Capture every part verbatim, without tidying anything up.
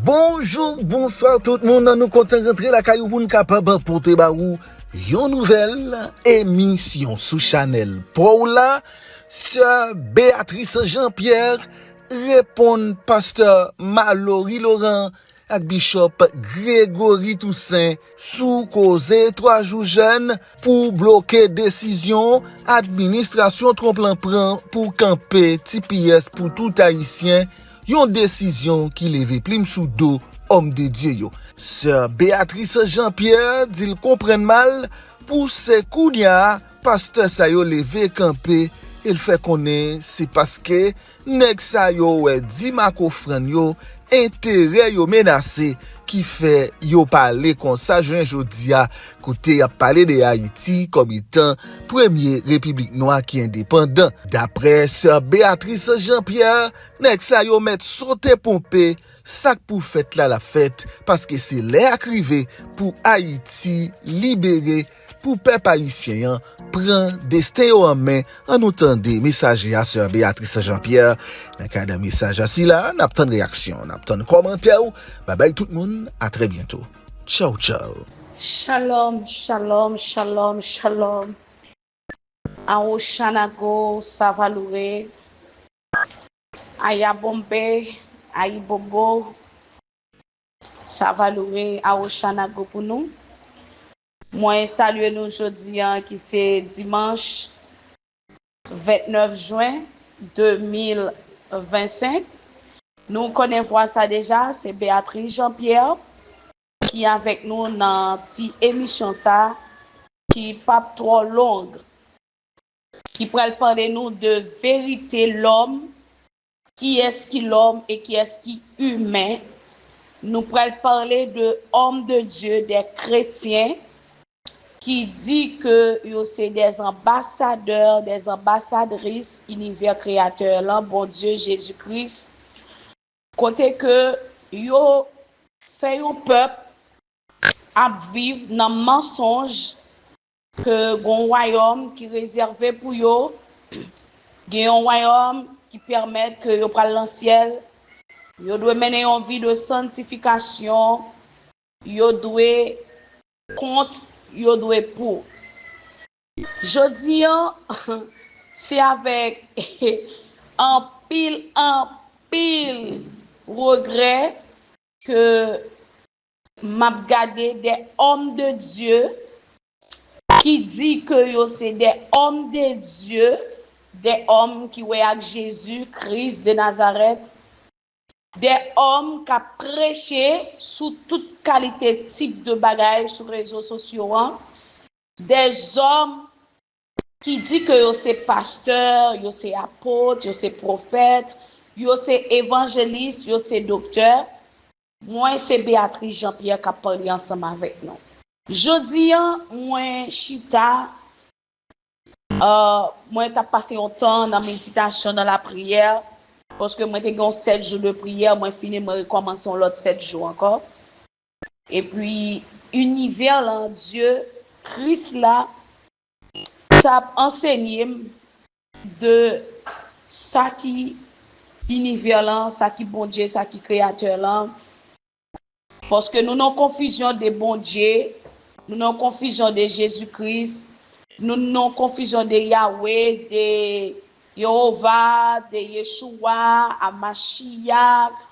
Bonjou, bonswa tout moun. Nou kontan rantre lakay ou pou n kapab pote ba ou yon nouvèl emisyon sou chanèl pa w la. Sè Béatrice Jean-Pierre reponn pastè Malory Laurent ak Bishop Gregory Toussaint sou koze twa jou jèn pou bloke desizyon administrasyon Trump lan pran pou kanpe T P S pou tout Ayisyen, yon desizyon ki leve plim sou do òm de Dye yo. Sè Béatrice Jean-Pierre di l konprann mal pou se kounye a pastè sa yo leve kanpe e l fè konnen se paske nèg sa yo wè dim ak ofrann yo, enterè yo menase, ki fè yo pale konsa jounen jodi a, kote y ap pale de Ayiti kòm etan premye repiblik nwa ki endepandan. Daprè sè Béatrice Jean-Pierre, nèg sa yo mèt sote ponpe, sa k pou fèt la l ap fèt, paske se lè a k rive pou Ayiti libere, pou pèp ayisyen an pran desten yo an men. Ann nou tande mesaje a, sè Béatrice Jean-Pierre, nan kad mesaj a sila, n ap tann reyaksyon, n ap tann kòmantè w. Babay tout moun, a trè byento. Tchaw, tchaw. Shalom, shalom, shalom, shalom. Awoshanago, Savaloure, Ayabombe, Ayibobo, Savaloure, Awoshanago pou nou. Mwen salye nou jodi a ki se dimanch vennèf jen de mil vennsenk. Nou konnen vwa sa deja, se Béatrice Jean-Pierre ki avèk nou nan ti emisyon sa ki p ap twò long, ki pral pale nou de verite lòm, kiyès ki lòm e kiyès ki imen. Nou pral pale de òm de Dye, de kretyen ki di ke yo se de anbasadè, de anbasadris inivè kreyatè lan, Bondye Jezi Kris, kote ke yo fè yon pèp ap viv nan mansonj ke gon wayòm ki rezève pou yo, gen yon wayòm ki pèmèt ke yo pral nan syèl, yo dwe mennen yon vi de santifikasyon, yo dwe kont, yo dwe pou. Jodi a, se avèk anpil, anpil regrè ke m ap gade de òm de Dye ki di ke yo se de òm de Dye, de òm ki wè ak Jezi Kris de Nazarèt, de òm k ap preche sou tout kalite tip de bagay sou rezo sosyo an, de zòm ki di ke yo se pastè, yo se apot, yo se pwofèt, yo se evanjelis, yo se doktè. Mwen se Béatrice Jean-Pierre k ap pale ansanm avèk nou. Jodi a, mwen chita, euh, mwen t ap pase yon tan nan meditasyon, nan lapriyè, paske mwen te gen yon sèt jou de priyè, mwen fini, mwen rekòmanse yon lòt sèt jou ankò. Epi, inivè lan, Dye, Kris la, t ap ansenye m de sa ki inivè lan, sa ki Bondye, sa ki Kreyatè lan. Paske nou nan konfizyon de Bondye, nou nan konfizyon de Jezi Kris, nou nan konfizyon de Yahweh, de Yehova, de Yeshua, Amashiach,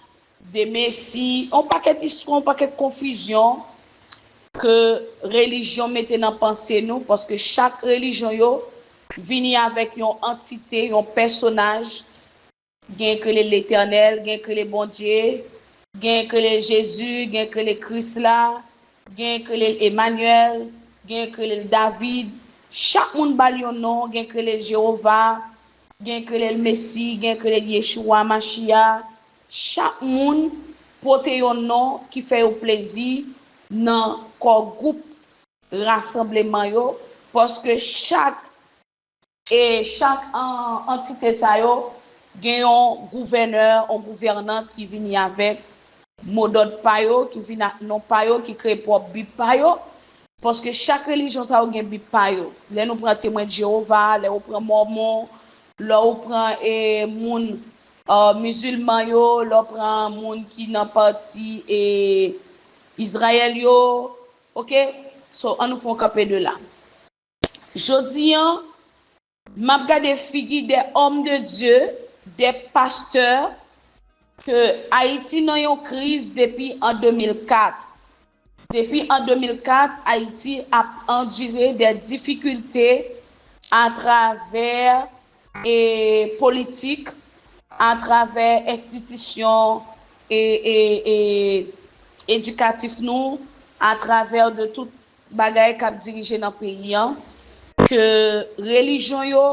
de Mesi, yon pakèt istwa, yon pakèt konfizyon ke relijyon mete nan panse nou, paske chak relijyon yo vini avèk yon antite, yon pèsonaj, gen k rele Letènèl, gen k rele Bondye, gen k rele Jezi, gen k rele Kris la, gen k rele Emanyèl, gen k rele David. Chak moun ba l yon non, gen k rele Jewova, gen k rele l Mesi, gen k rele l Yeshua Mashiach. Chak moun pote yon non ki fè yo plezi nan kò gwoup rasanbleman yo, paske chak, e chak an, antite sa yo gen yon gouvènè, yon gouvènant ki vini avèk modòd pa yo, ki vin ak non pa yo, ki kreye pwòp Bib pa yo. Paske chak relijyon sa yo gen Bib pa yo. Lè nou pran Temwen de Jewova, lè ou pran Mòmon, lè ou pran e, moun uh, mizilman yo, lè w pran moun ki nan pati e Izrayèl yo, ok? So, ann nou fè yon kanpe de la. Jodi an, m ap gade figi de òm de Dye, de pastè, ke Ayiti nan yon kriz depi an de mil kat. Depi an de mil kat, Ayiti ap andire de difikilte atravè e politik, atravè enstitisyon e, e, e edikatif nou, atravè de tout bagay k ap dirije nan peyi an, ke relijyon yo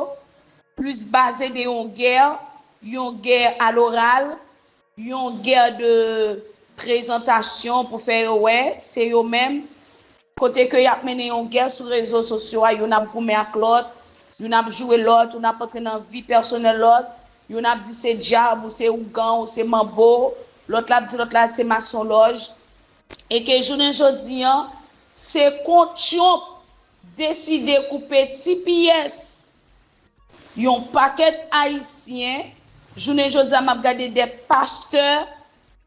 plis baze de yon gè, yon gè aloral, yon gè de prezantasyon pou fè yo wè, se yo menm, kote ke y ap mennen yon gè sou rezo sosyo a, youn ap goumen ak lòt, youn ap joure lòt, youn ap antre nan vi pèsonèl lòt, youn ap di se dyab, ou se ougan, ou se manbo, lòt la ap di lòt la se masonlòj, e ke jounen jodi an, se kon Trump deside koupe T P S yon pakèt Ayisyen, jounen jodi a m ap gade de pastè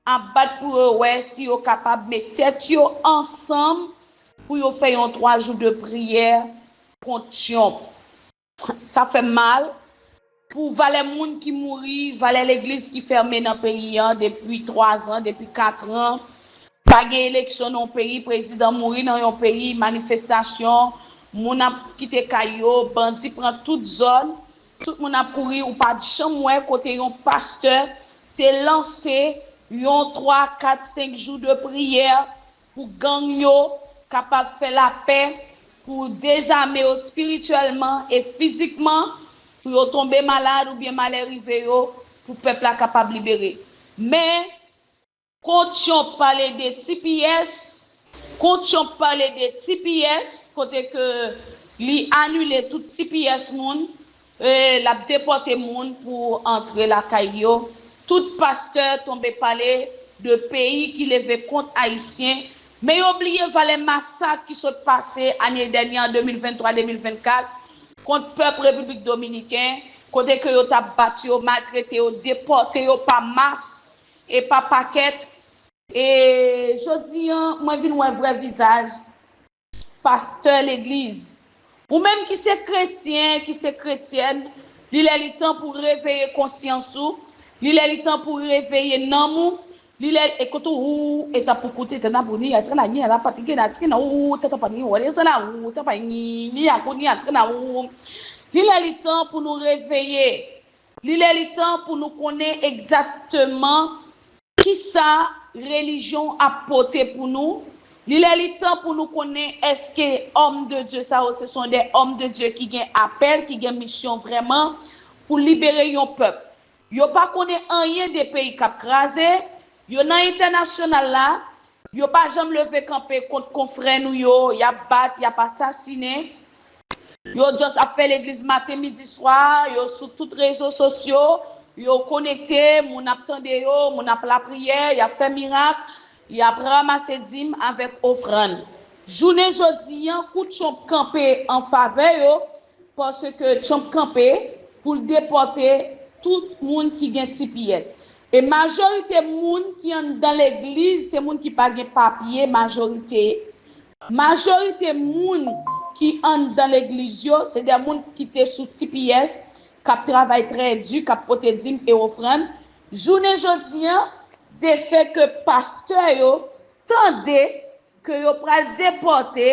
ap bat pou yo wè si yo kapab met tèt yo ansanm pou yo fè yon twa jou de priyè kont Trump. Sa fè m mal pou valè moun ki mouri, valè legliz ki fèmen nan peyi an depi twa zan, depi kat an. Pa gen eleksyon nan yon peyi, prezidan mouri nan yon peyi, manifestasyon, moun ap kite kay yo, bandi pran tout zòn, tout moun ap kouri, ou pa t janm wè kote yon pastè te lanse yon twa, kat, senk jou de priyè pou gang yo kapab fè lapè, pou dezame yo espirityèlman e fizikman, pou yo tonbe malad oubyen malè rive yo, pou pèp la kapab libere. Men, kon Trump pale de T P S, kon Trump pale de T P S, kote ke li anile tout T P S moun, e l ap depòte moun pou antre lakay yo. Tout pastè tonbe pale de peyi ki leve kont Ayisyen, men yo bliye valè masak ki sot pase ane dènye an, de mil venntwa, de mil vennkat, kont pèp Repiblik Dominiken, kote ke yo t ap bat yo, maltrete yo, depòte yo pa mas e pa pakèt. E jodi an, mwen vin wè vrè vizaj pastè legliz. Ou menm ki se kretyen, ki se kretyèn, li lè li tan pou reveye konsyans ou, li lè li tan pou reveye nanm ou, li lè e kote ou, e tan pou koute, tan pou ni, a, se la, ni, a, la, pati, gen, a, ti, gen, ou, tan, tan, pa, ni, wè, se la, ou, tan, pa, ni, ni, a, kou, ni, a, ti, gen, ou. Li lè li tan pou nou reveye. Li lè li tan pou nou konnen egzakteman kisa relijyon ap pote pou nou. Li lè li tan pou nou konnen èske òm de Dye sa yo se son de òm de Dye ki gen apèl, ki gen misyon vrèman pou libere yon pèp. Yo pa konnen anyen de peyi k ap kraze, yo nan entènasyonal la, yo pa janm leve kanpe kont konfrè nou yo, y ap bat, y ap asasinen. Yo just ap fè legliz maten, midi, swa, yo sou tout rezo sosyo, yo konekte, moun ap tande yo, moun ap lapriyè, y ap fè mirak, y ap ranmase dim avèk ofrann. Jounen jodi an, kou Trump kanpe an favè yo, paske Trump kanpe pou l depòte tout moun ki gen T P S. E majorite moun ki anndan legliz, se moun ki pa gen papye, majorite. Majorite moun ki anndan legliz yo, se de moun ki te sou T P S, k ap travay trè di, k ap pote dim e ofrann. Jounen jodi an, defè ke pastè yo tande ke yo pral depòte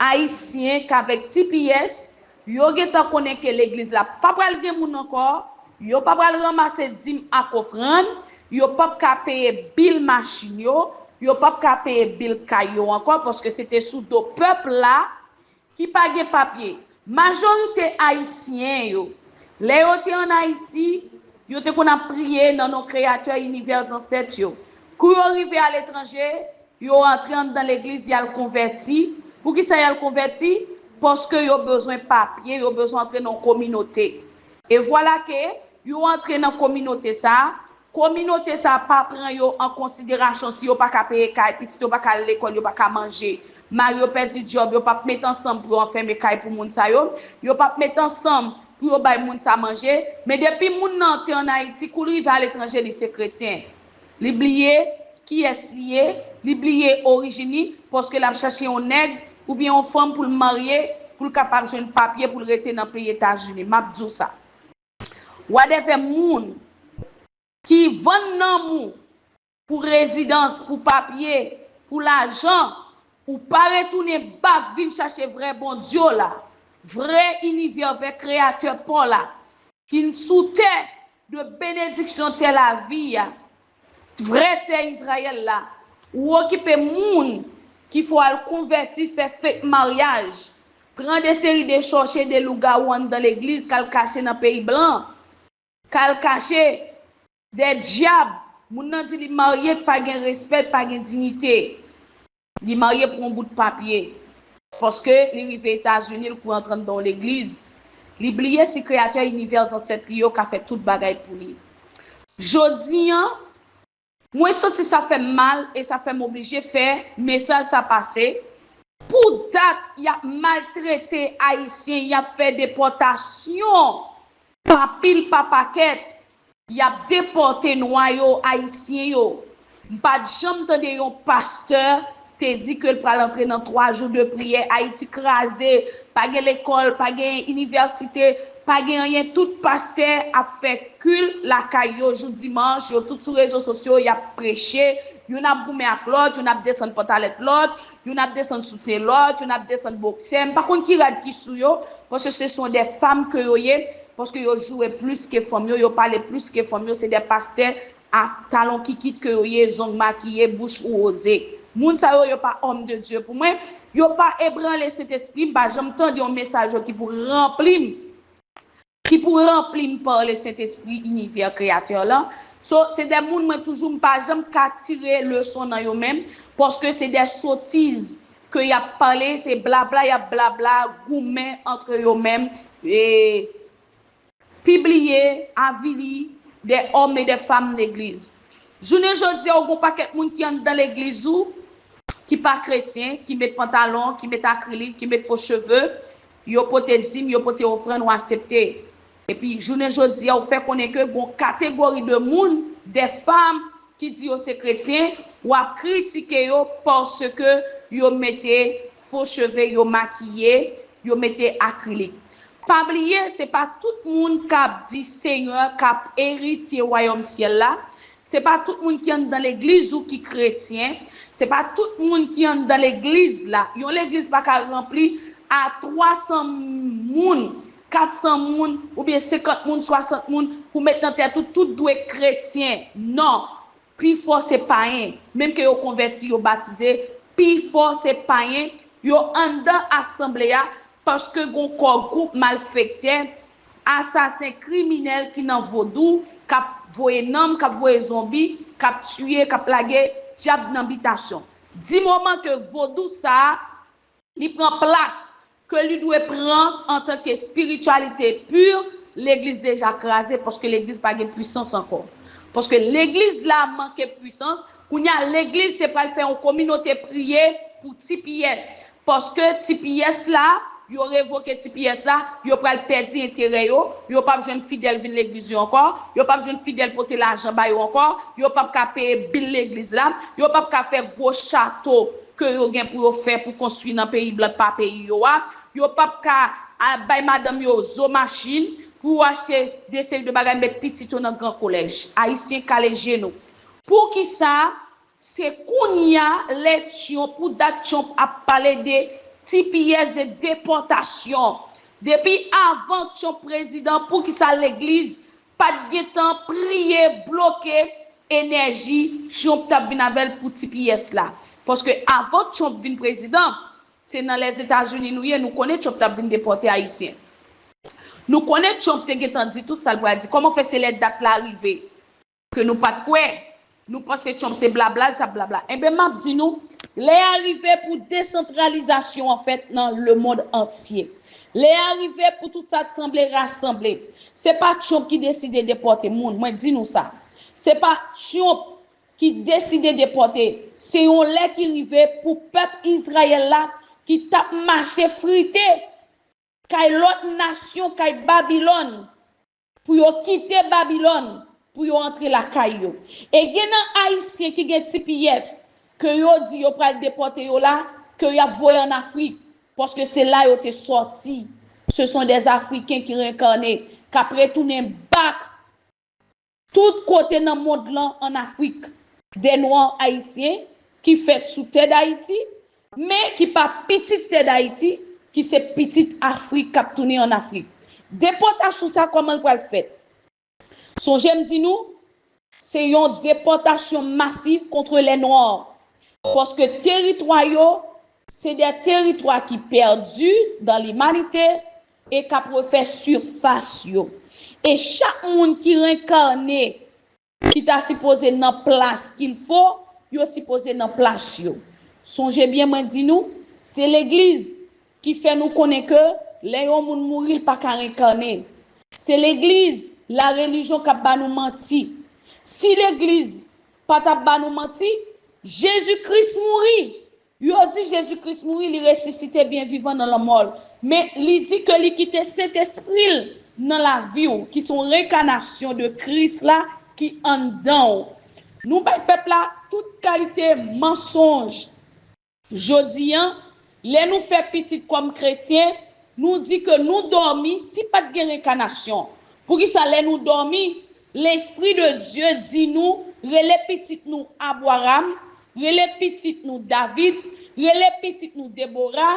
Ayisyen k avèk T P S, yo gentan konnen ke legliz la pa pral gen moun ankò, yo pa pral ranmase dim ak ofrann, yo p ap ka peye bil machin yo, yo p ap ka peye bil kay yo ankò, paske se te sou do pèp la ki pa gen papye. Majorite Ayisyen yo, lè yo te ann Ayiti, yo te konn ap priye nan non Kreyatè inivè zansèt yo. Kou yo rive aletranje, yo antre anndan legliz, y al konvèti. Poukisa y al konvèti? Paske yo bezwen papye, yo bezwen antre nan yon kominote. E vwala ke yo antre nan kominote sa a, kominote sa a pa pran yo an konsiderasyon si yo pa ka peye kay, pitit yo pa ka al lekòl, yo pa ka manje. Mari yo pèdi djòb, yo p ap met ansanm pou yo anfèmen kay pou moun sa yo. Yo p ap met ansanm pou yo bay moun sa manje, men depi moun nan te ann Ayiti, kou l rive aletranje, li se kretyen. Li bliye kiyès li ye, li bliye orijin li, paske l ap chache yon nèg oubyen yon fanm pou l marye, pou l kapab jwenn papye pou l rete nan peyi Etazini. M ap di w sa. Wadèvè moun ki vann nanm ou pou rezidans, pou papye, pou lajan, ou pa retounen bak vin chache vrè Bondye w la, vrè inivè, vrè Kreyatè pa w la, ki n sou tè de benediksyon tè lavi a, vrè tè Izrayèl la, ou okipe moun ki fè w al konvèti, fè fake maryaj, pran de seri de chòche, de lougawou anndan legliz, k al kache nan peyi blan, k al kache dè dyab. Moun nan di li marye, pa gen respè, pa gen diyite. Li marye pou yon bout papye. Paske li rive Etazini, l kouri antre anndan yon legliz. Li bliye si Kreyatè inivè, zansèt li yo ka fè tout bagay pou li. Jodi a, mwen santi sa fè m mal e sa fè m oblije fè mesaj sa pase. Pou dat, y ap maltrete Ayisyen, y ap fè depòtasyon pa pil, pa pakèt. Y ap depòte nwa yo, Ayisyen yo. M pa t janm tande yon pastè te di ke l pral antre nan twa jou de priyè. Ayiti kraze, pa gen lekòl, pa gen inivèsite, pa gen anyen. Tout pastè ap fè kil lakay yo jou dimanch, yo tout sou rezo sosyo, y ap preche. Youn ap goumen ak lòt, youn ap desann pantalèt lòt, youn ap desann soutyen lòt, youn ap desann boksè. M pa konn ki rad ki sou yo, paske se son de fanm ke yo ye, paske yo joure plis ke fanm yo, yo pale plis ke fanm yo, se de pastè ak talon kikit ke yo ye, zong makiye, bouch woze. Moun sa yo, yo pa homme de Dieu pou mwen, yo pa ebranle Sentespri, m pa janm tande yon mesaj yo ki pou ranpli m, ki pou ranpli m pa Lesentespri inivè kreyatè lan. So, se de moun mwen toujou m pa janm ka tire leson nan yo menm, paske se de sotiz ke y ap pale, se blabla y ap blabla, goumen antre yo menm, e pibliye, avili de òm e de fanm legliz. Jounen jodi a, ou gon pakèt moun ki anndan legliz ou, ki pa kretyen, ki met pantalon, ki met akrilik, ki met fo cheve, yo pote dim, yo pote ofrann, ou aksepte. Epi, jounen jodi a, ou fè konnen ke gon kategori de moun, de fanm, ki di yo se kretyen, w ap kritike yo paske yo mete fo cheve, yo makiye, yo mete akrilik. Pa bliye, se pa tout moun k ap di Senyè, k ap eritye wayòm syèl la. Se pa tout moun ki anndan legliz ou ki kretyen. Se pa tout moun ki anndan legliz la. Yon legliz pa ka ranpli a twa san moun, kat san moun, oubyen senkant moun, swasant moun, pou met nan tèt ou tout dwe kretyen. Non. Pifò se payen. Menm ke yo konvèti, yo batize, pifò se payen. Yo anndan asanble a paske gon kò gwoup malfektè, asasen, kriminèl ki nan vodou, k ap voye nanm, k ap voye zonbi, k ap tiye, k ap lage dyab nan bitasyon. Di moman ke vodou sa a, li pran plas ke li dwe pran antanke espirityalite pi, legliz deja kraze, paske legliz pa gen pwisans ankò. Paske legliz la manke pwisans. Kounye a, legliz se pral fè yon kominote priye pou T P S. Paske T P S la, yo revoke T P S la, yo pral pèdi enterè yo, yo p ap jwenn fidèl vin legliz yo ankò, yo p ap jwenn fidèl pote lajan ba yo ankò, yo p ap ka peye bil legliz la, yo p ap ka fè gwo chato ke yo gen pou yo fè pou konstwi nan peyi blan pa peyi yo a. Yo p ap ka a, bay madanm yo zo machin pou yo achte de seri de bagay, met pitit yo nan gran kolèj. Ayisyen kale jenou. Poukisa se kounye a lè Trump, pou dat Trump ap pale de T P S, de depòtasyon? Depi avan Trump prezidan, poukisa legliz pa t gentan priye bloke enèji Trump t ap vin avè l pou T P S la? Paske avan Trump vin prezidan, se nan Lèzetazini nou ye, nou konnen Trump t ap vin depòte Ayisyen. Nou konnen Trump te gentan di tout sa l pral di. Kòman fè se lè dat la rive ke nou pa t kwè? Nou panse Trump se blabla, l t ap blabla. Enben, m ap di nou, lè a rive pou desantralizasyon an fèt nan lemonn antye. Lè a rive pou tout sa t sanble rasanble. Se pa Trump ki deside depòte moun, mwen di nou sa. Se pa Trump ki deside depòte. Se yon lè ki rive pou pèp Izrayèl la ki t ap mache frite kay lòt nasyon, kay Babilòn, pou yo kite Babilòn, pou yo antre lakay yo. E gen nan Ayisyen ki gen T P S, ke yo di yo pral depòte yo la, ke y ap voye ann Afrik, paske se la yo te sòti. Ce sont des Africains ki renkane, k ap retounen back tout kote nan mond lan ann Afrik. De nwa ayisyen ki fèt sou tè Dayiti, men ki pa pitit tè Dayiti, ki se pitit Afrik k ap tounen ann Afrik. Depòtasyon sa, kòman l pral fèt? Sonje m di nou, se yon depòtasyon masiv contre les Noirs. Paske teritwa yo, se de teritwa ki pèdi dan limanite e k ap refè sifas yo. E chak moun ki renkane, ki ta sipoze nan plas qu'il faut, yo sipoze nan plas yo. Sonje byen, mwen di nou, se legliz ki fè nou konnen ke lè yon moun mouri, l pa ka renkane. Se legliz, la relijyon k ap ba nou manti. Si legliz pa t ap ba nou manti, Jezi Kris mouri. Yo di Jezi Kris mouri, li resisite byen vivan nan lanmò l. Men li di ke li kite Sentespri l nan lavi w, ki se yon rekanasyon de Kris la ki anndan w. Nou bay pèp la tout kalite mansonj. Jodi an, lè nou fè pitit kòm kretyen, nou di ke nou dòmi si pa t gen rekanasyon. Poukisa lè nou dòmi, Lespri de Dye di nou, rele pitit nou Abraram, rele pitit nou David, rele pitit nou Debora,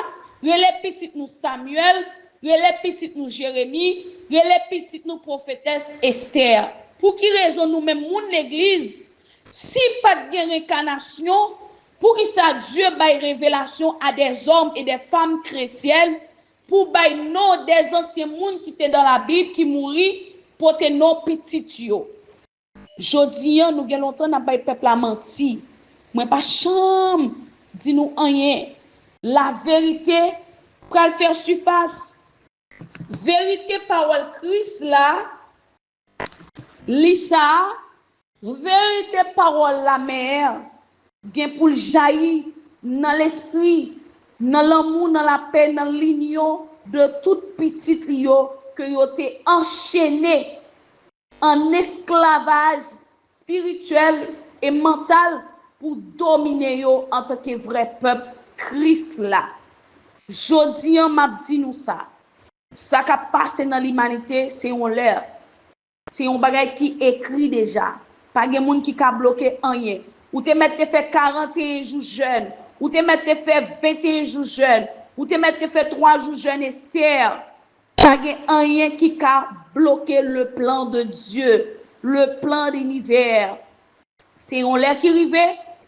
rele pitit nou Samyèl, rele pitit nou Jeremi, rele pitit nou pwofetès Estè. Pou ki rezon nou menm moun legliz, si pa t gen rekanasyon, poukisa Dye bay revelasyon a des hommes et des femmes chrétiennes pou bay non des anciens moun ki te dans la Bible, ki mouri, pote non pitit yo? Jodi an, nou gen lontan n ap bay pèp la manti. Mwen pa janm di nou anyen. Laverite pral fè sifas. Verite pawòl Kris la, li sa a, verite pawòl la, mè, gen pou l jayi nan lespri, nan lanmou, nan lapè, nan linyon de tout pitit li yo ke yo te anchene an esklavaj espirityèl e mantal pou domine yo antanke vrè pèp Kris la. Jodi an, m ap di nou sa. Sa k ap pase nan limanite, se yon lè. Se yon bagay ki ekri deja. Pa gen moun ki ka bloke anyen. Ou te mèt te fè karanteyen jou jèn. Ou te mèt te fè venteyen jou jèn. Ou te mèt te fè twa jou jèn Estè. Pa gen anyen ki ka bloke le plan de Dieu, le plan de l'univers. Se yon lè ki rive,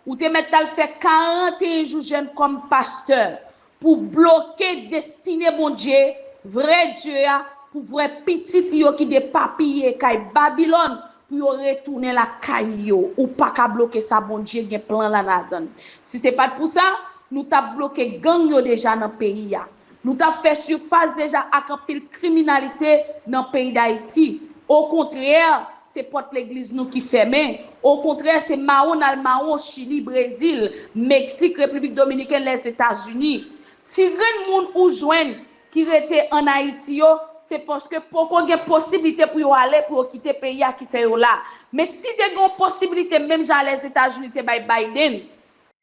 ou te mèt t al fè karanteyen jou jèn kòm pastè pou bloke destine Bondye, vrè Dye a, pou vrè pitit li yo ki depapiye kay Babilòn, pou yo retounen lakay yo. Ou pa ka bloke sa, Bondye gen plan la ladan l. Si se pa t pou sa, nou t ap bloke gang yo deja nan peyi a. Nou t ap fè sifas deja ak anpil kriminalite nan peyi Dayiti. Okontrè, se pòt legliz nou ki fèmen. Okontrè, se mawon n al mawon Chili, Brezil, Meksik, Repiblik Dominikèn, Lèzetazini. Ti grenn moun ou jwenn ki rete ann Ayiti yo, se paske poko gen posiblite pou yo ale, pou yo kite peyi a ki fè yo la. Men si te gen yon posiblite, menm jan Lèzetazini te bay Biden,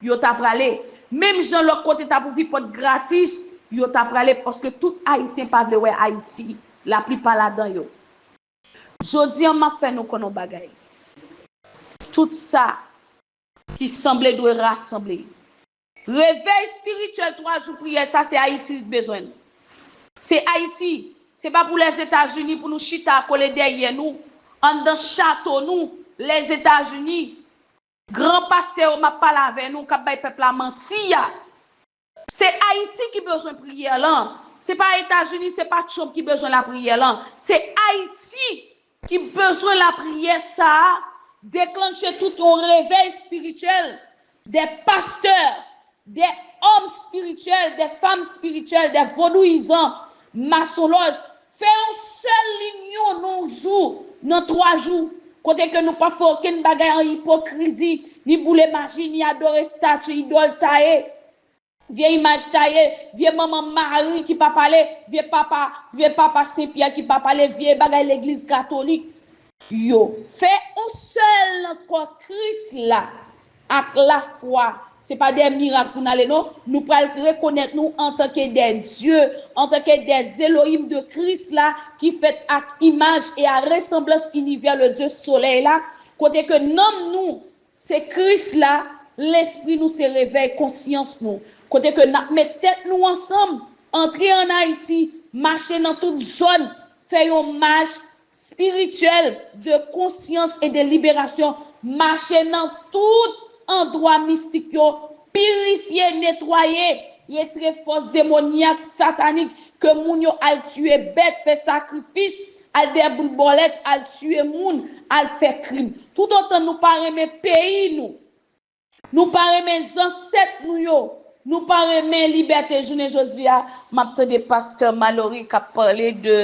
yo ta prale. Menm jan lòt kote t ap ouvri pòt gratis, yo ta prale, paske tout Ayisyen pa vle wè Ayiti, laplipa ladan yo. Jodi an, m ap fè nou konn yon bagay. Tout sa ki sanble dwe rasanble. Revèy espirityèl twa jou priyè, sa se Ayiti li t bezwen. Se Ayiti. Se pa pou Lèzetazini pou nou chita kole dèyè nou, anndan chato nou, Lèzetazini. Gran pastè yo m ap pale avè nou k ap bay pèp la manti a. Se Ayiti ki bezwen priyè lan. Se pa Etazini, se pa Trump ki bezwen lapriyè lan. Se Ayiti ki bezwen lapriyè sa a, deklanche tout yon revèy espirityèl, des pasteurs, des hommes spirituels, des femmes spirituelles, des vodouyizan, masonlòj, fè yon sèl linyon nan yon jou, nan twa jou, kote ke nou pa fè okenn bagay an ipokrizi, ni boule maji, ni adore estati, idòl taye. vye imaj taye, vye manman Mari ki pa pale, vye papa, vye papa Sen Pyè ki pa pale, vye bagay legliz katolik yo. Fè yon sèl nan kò Kris la ak lafwa. Se pa de mirak pou n ale non. Nou pral rekonèt nou antanke de dye, antanke de Elohim de Kris la ki fèt ak imaj e a resanblans inivè le Dye solèy la, kote ke nanm nou se Kris la, lespri nou se revèy konsyans nou. Kote ke n ap met tèt nou ansanm, antre ann Ayiti, mache nan tout zòn, fè yon mach spirityèl de konsyans e de liberasyon, mache nan tout andwa mistik yo, pirifye, netwaye, retire fòs demonyak, satanik, ke moun yo al tiye bèt, fè sakrifis, al dèboul bòlèt, al tiye moun, al fè krim. Toutotan nou pa renmen peyi nou, nou pa renmen zansèt nou yo, nou pa renmen libète. Jounen jodi a, m ap tande pastè Malory k ap pale de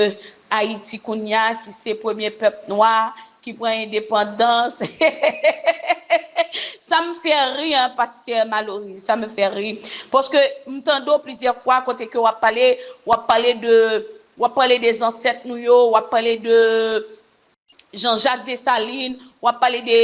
Ayiti kounye a, ki se premye pèp nwa ki pran endepandans. Sa m fè ri, an, pastè Malory, sa m fè ri. Paske m tande w plizyè fwa kote ke w ap pale, w ap pale de, w ap pale de zansèt nou yo, w ap pale de Jean-Jacques Dessalines, w ap pale de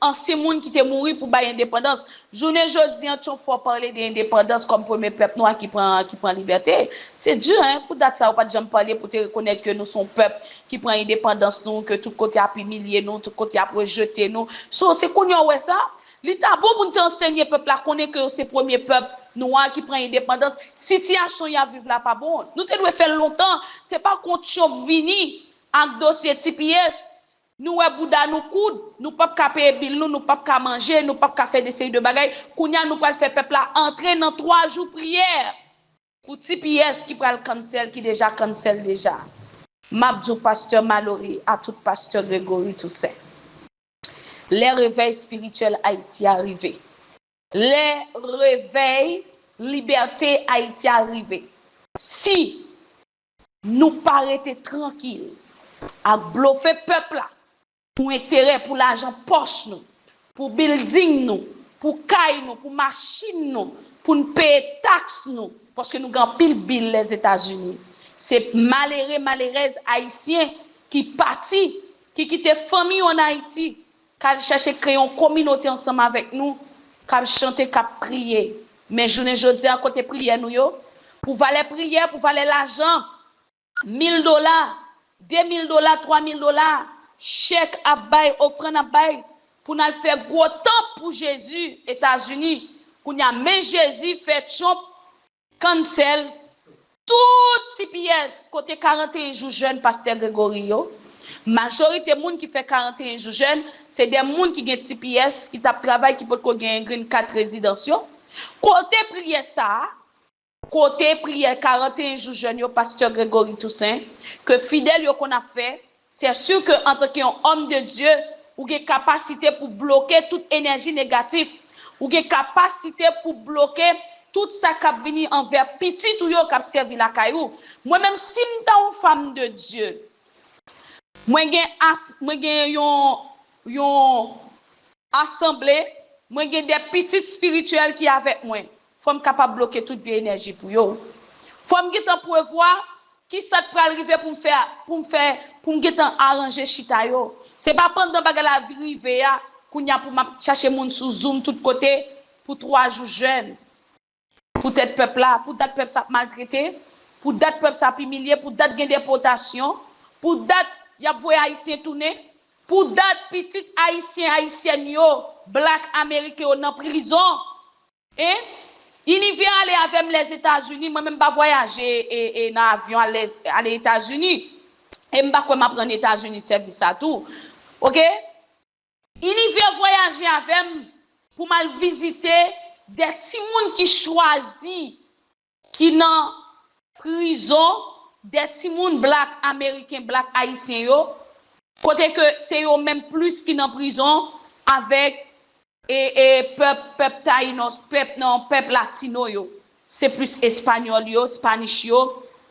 ansyen moun ki te mouri pou bay endepandans. Jounen jodi an, t yon fò pale de endepandans kòm premye pèp nwa ki pran, ki pran libète. Se di, en, pou dat sa, ou pa t janm pale pou te rekonèt ke nou se yon pèp ki pran endepandans nou, ke tout kote ap imilye nou, tout kote ap rejete nou. So, se kounye a w wè sa? Li ta bon pou n te ansenye pèp la, konnen ke yo se premye pèp nwa ki pran endepandans. Sitiyasyon y ap viv la pa bon. Nou te dwe fè l lontan. Se pa kont Trump vini ak dosye T P S, nou wè bouda nou koud, nou p ap ka peye bil nou, nou p ap ka manje, nou p ap ka fè de seri de bagay. Kounye a, nou pral fè pèp la antre nan twa jou priyè pou T P S ki pral cancel, ki deja cancel deja. M ap di w, pastè Malory, a tout pastè Gregory Toussaint, lè revèy espirityèl Ayiti a rive, lè revèy libète Ayiti a rive, si nou pa rete trankil ak blofe pèp la pou enterè, pou lajan pòch nou, pou bilding nou, pou kay nou, pou machin nou, pou n peye taks nou, paske nou gen anpil bil Lèzetazini. Se malere, malerèz ayisyen ki pati, ki kite fanmi yo ann Ayiti, k al chèche kreye yon kominote ansanm avèk nou, k ap chante, k ap priye. Men jounen jodi a, kote priyè nou yo? Pou valè priyè, pou valè lajan, mil dola, de mil dola, twa mil dola, chèk ap bay, ofrann ap bay, pou n al fè gwo tanp pou Jezi Etazini. Kounye a, men Jezi fè Trump cancel tout T P S, kote karannteyen jou jèn pastè Gregory yo. Majorite moun ki fè karannteyen jou jèn, se de moun ki gen T P S, ki t ap travay, ki potko genyen green card rezidans yo. Kote priyè sa a? Kote priyè karannteyen jou jèn yo, pastè Gregory Toussaint, ke fidèl yo konn ap fè? C'est sûr que, antanke yon homme de Dieu, ou gen kapasite pou bloke tout enèji negatif. Ou gen kapasite pou bloke tout sa k ap vini anvè pitit ou yo k ap sèvi lakay ou. Mwen menm, si m ta yon femme de Dieu, mwen gen as, mwen gen yon, yon asanble, mwen gen de pitit espirityèl ki avèk mwen. Fò m kapab bloke tout vye enèji pou yo. Fò m gentan prevwa kisa k pral rive pou m fè, pou m fè, pou m gentan aranje chita yo. Se pa pandan bagay la rive a, kounye a pou m ap chache moun sou Zoom tout kote pou twa jou jèn. Pou tèt pèp la, pou dat pèp sa ap maltrete, pou dat pèp sa ap imilye, pou dat gen depòtasyon, pou dat y ap voye Ayisyen tounen, pou dat pitit Ayisyen, Ayisyèn yo, Black Ameriken yo nan prizon. Hein? Inivè ale avè m Lèzetazini, mwen menm m pa vwayaje e, e nan avyon ale, ale Etazini. E m pa kwè m ap rann Etazini sèvis sa tou. Oke? Inivè vwayaje avè m pou m al vizite de timoun ki chwazi, ki nan prizon, de timoun Black Ameriken, Black Ayisyen yo, kote ke se yo menm plis ki nan prizon avèk e, e pèp, pèp Tayino, pèp, non, pèp Latino yo. Se plis Espanyòl yo, Spanish yo,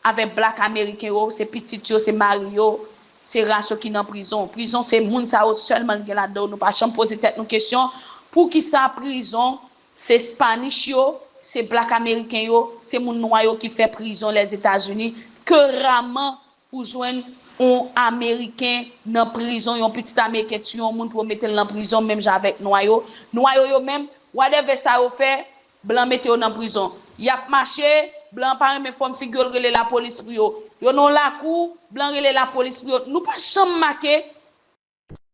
avèk Black Ameriken yo, se pitit yo, se mari yo, se ras yo ki nan prizon. Prizon, se moun sa yo sèlman l gen ladan yo. Nou pa janm poze tèt nou kesyon, poukisa prizon, se Spanish yo, se blak ameriken yo, se moun nwa yo ki fè prizon Lèzetazini, ke raman ou jwenn yon ameriken nan prizon, yon pitit ameriken tiye yon moun pou yo mete l nan prizon, menm jan avèk nwa yo. Nwa yo, yo menm, whatever sa yo fè, blan mete yo nan prizon. Y ap mache, blan pa renmen fòm figi yo, l rele lapolis pou yo. Yo nan yon lakou, blan rele lapolis pou yo. Nou pa janm make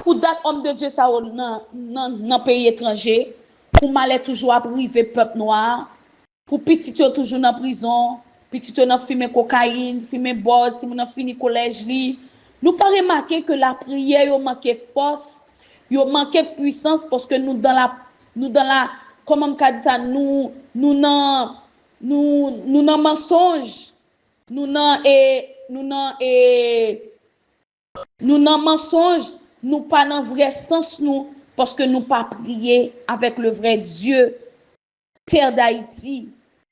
pou dat òm de Dye sa yo nan, nan, nan peyi etranje, pou malè toujou ap rive pèp nwa a, pou pitit yo toujou nan prizon, pitit yo nan fimen kokayin, fimen bòd, timoun nan fini kolèj li. Nou pa remake ke lapriyè yo manke fòs, yo manke pwisans, paske nou dan la, nou dan la, kòman m ka di sa, nou, nou nan, nou, nou nan mansonj, nou nan, e, nou nan, e, nou nan mansonj, nou pa nan vrè sans nou, paske nou pa priye avèk le vrè Dye, tè Dayiti.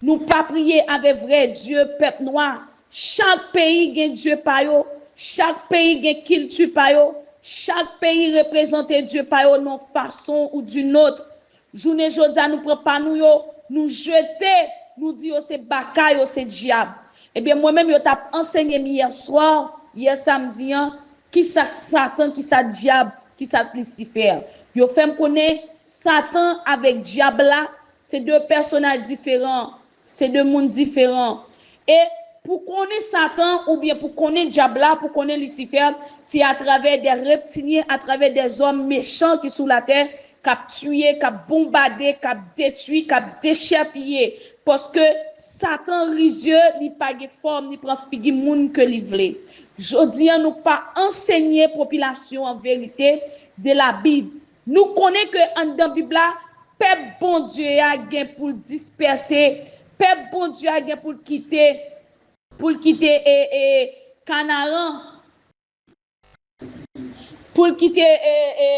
Nou pa priye avèk vrè Dye pèp nwa. Chak peyi gen Dye pa yo, chak peyi gen kilti pa yo, chak peyi reprezante Dye pa yo nan fason ou d'une autre. Jounen jodi a, nou pran pa nou yo, nou jete, nou di yo se baka, yo se dyab. Ebyen, mwen menm, yo t ap ansenye m yè swa, yè samdi an, kisa k Satan, kisa dyab, kisa k Lisifè. Yo fè m konnen Satan avèk dyab la, se de pèsonaj diferan, se de moun diferan. E pou konnen Satan oubyen pou konnen dyab la, pou konnen Lisifè, se atravè de reptilyen, atravè de zòm mechan ki sou latè, k ap tiye, k ap bonbade, k ap detwi, k ap dechèpiye. Paske Satan rizye, li pa gen fòm, li pran figi moun ke li vle. Jodi a, nou pa ansenye popilasyon an verite de Labib. Nou konnen ke anndan Bib la, pèp Bondye a gen pou l dispèse, pèp Bondye a gen pou l kite, pou l kite e, e, Kanaran, pou l kite e, e,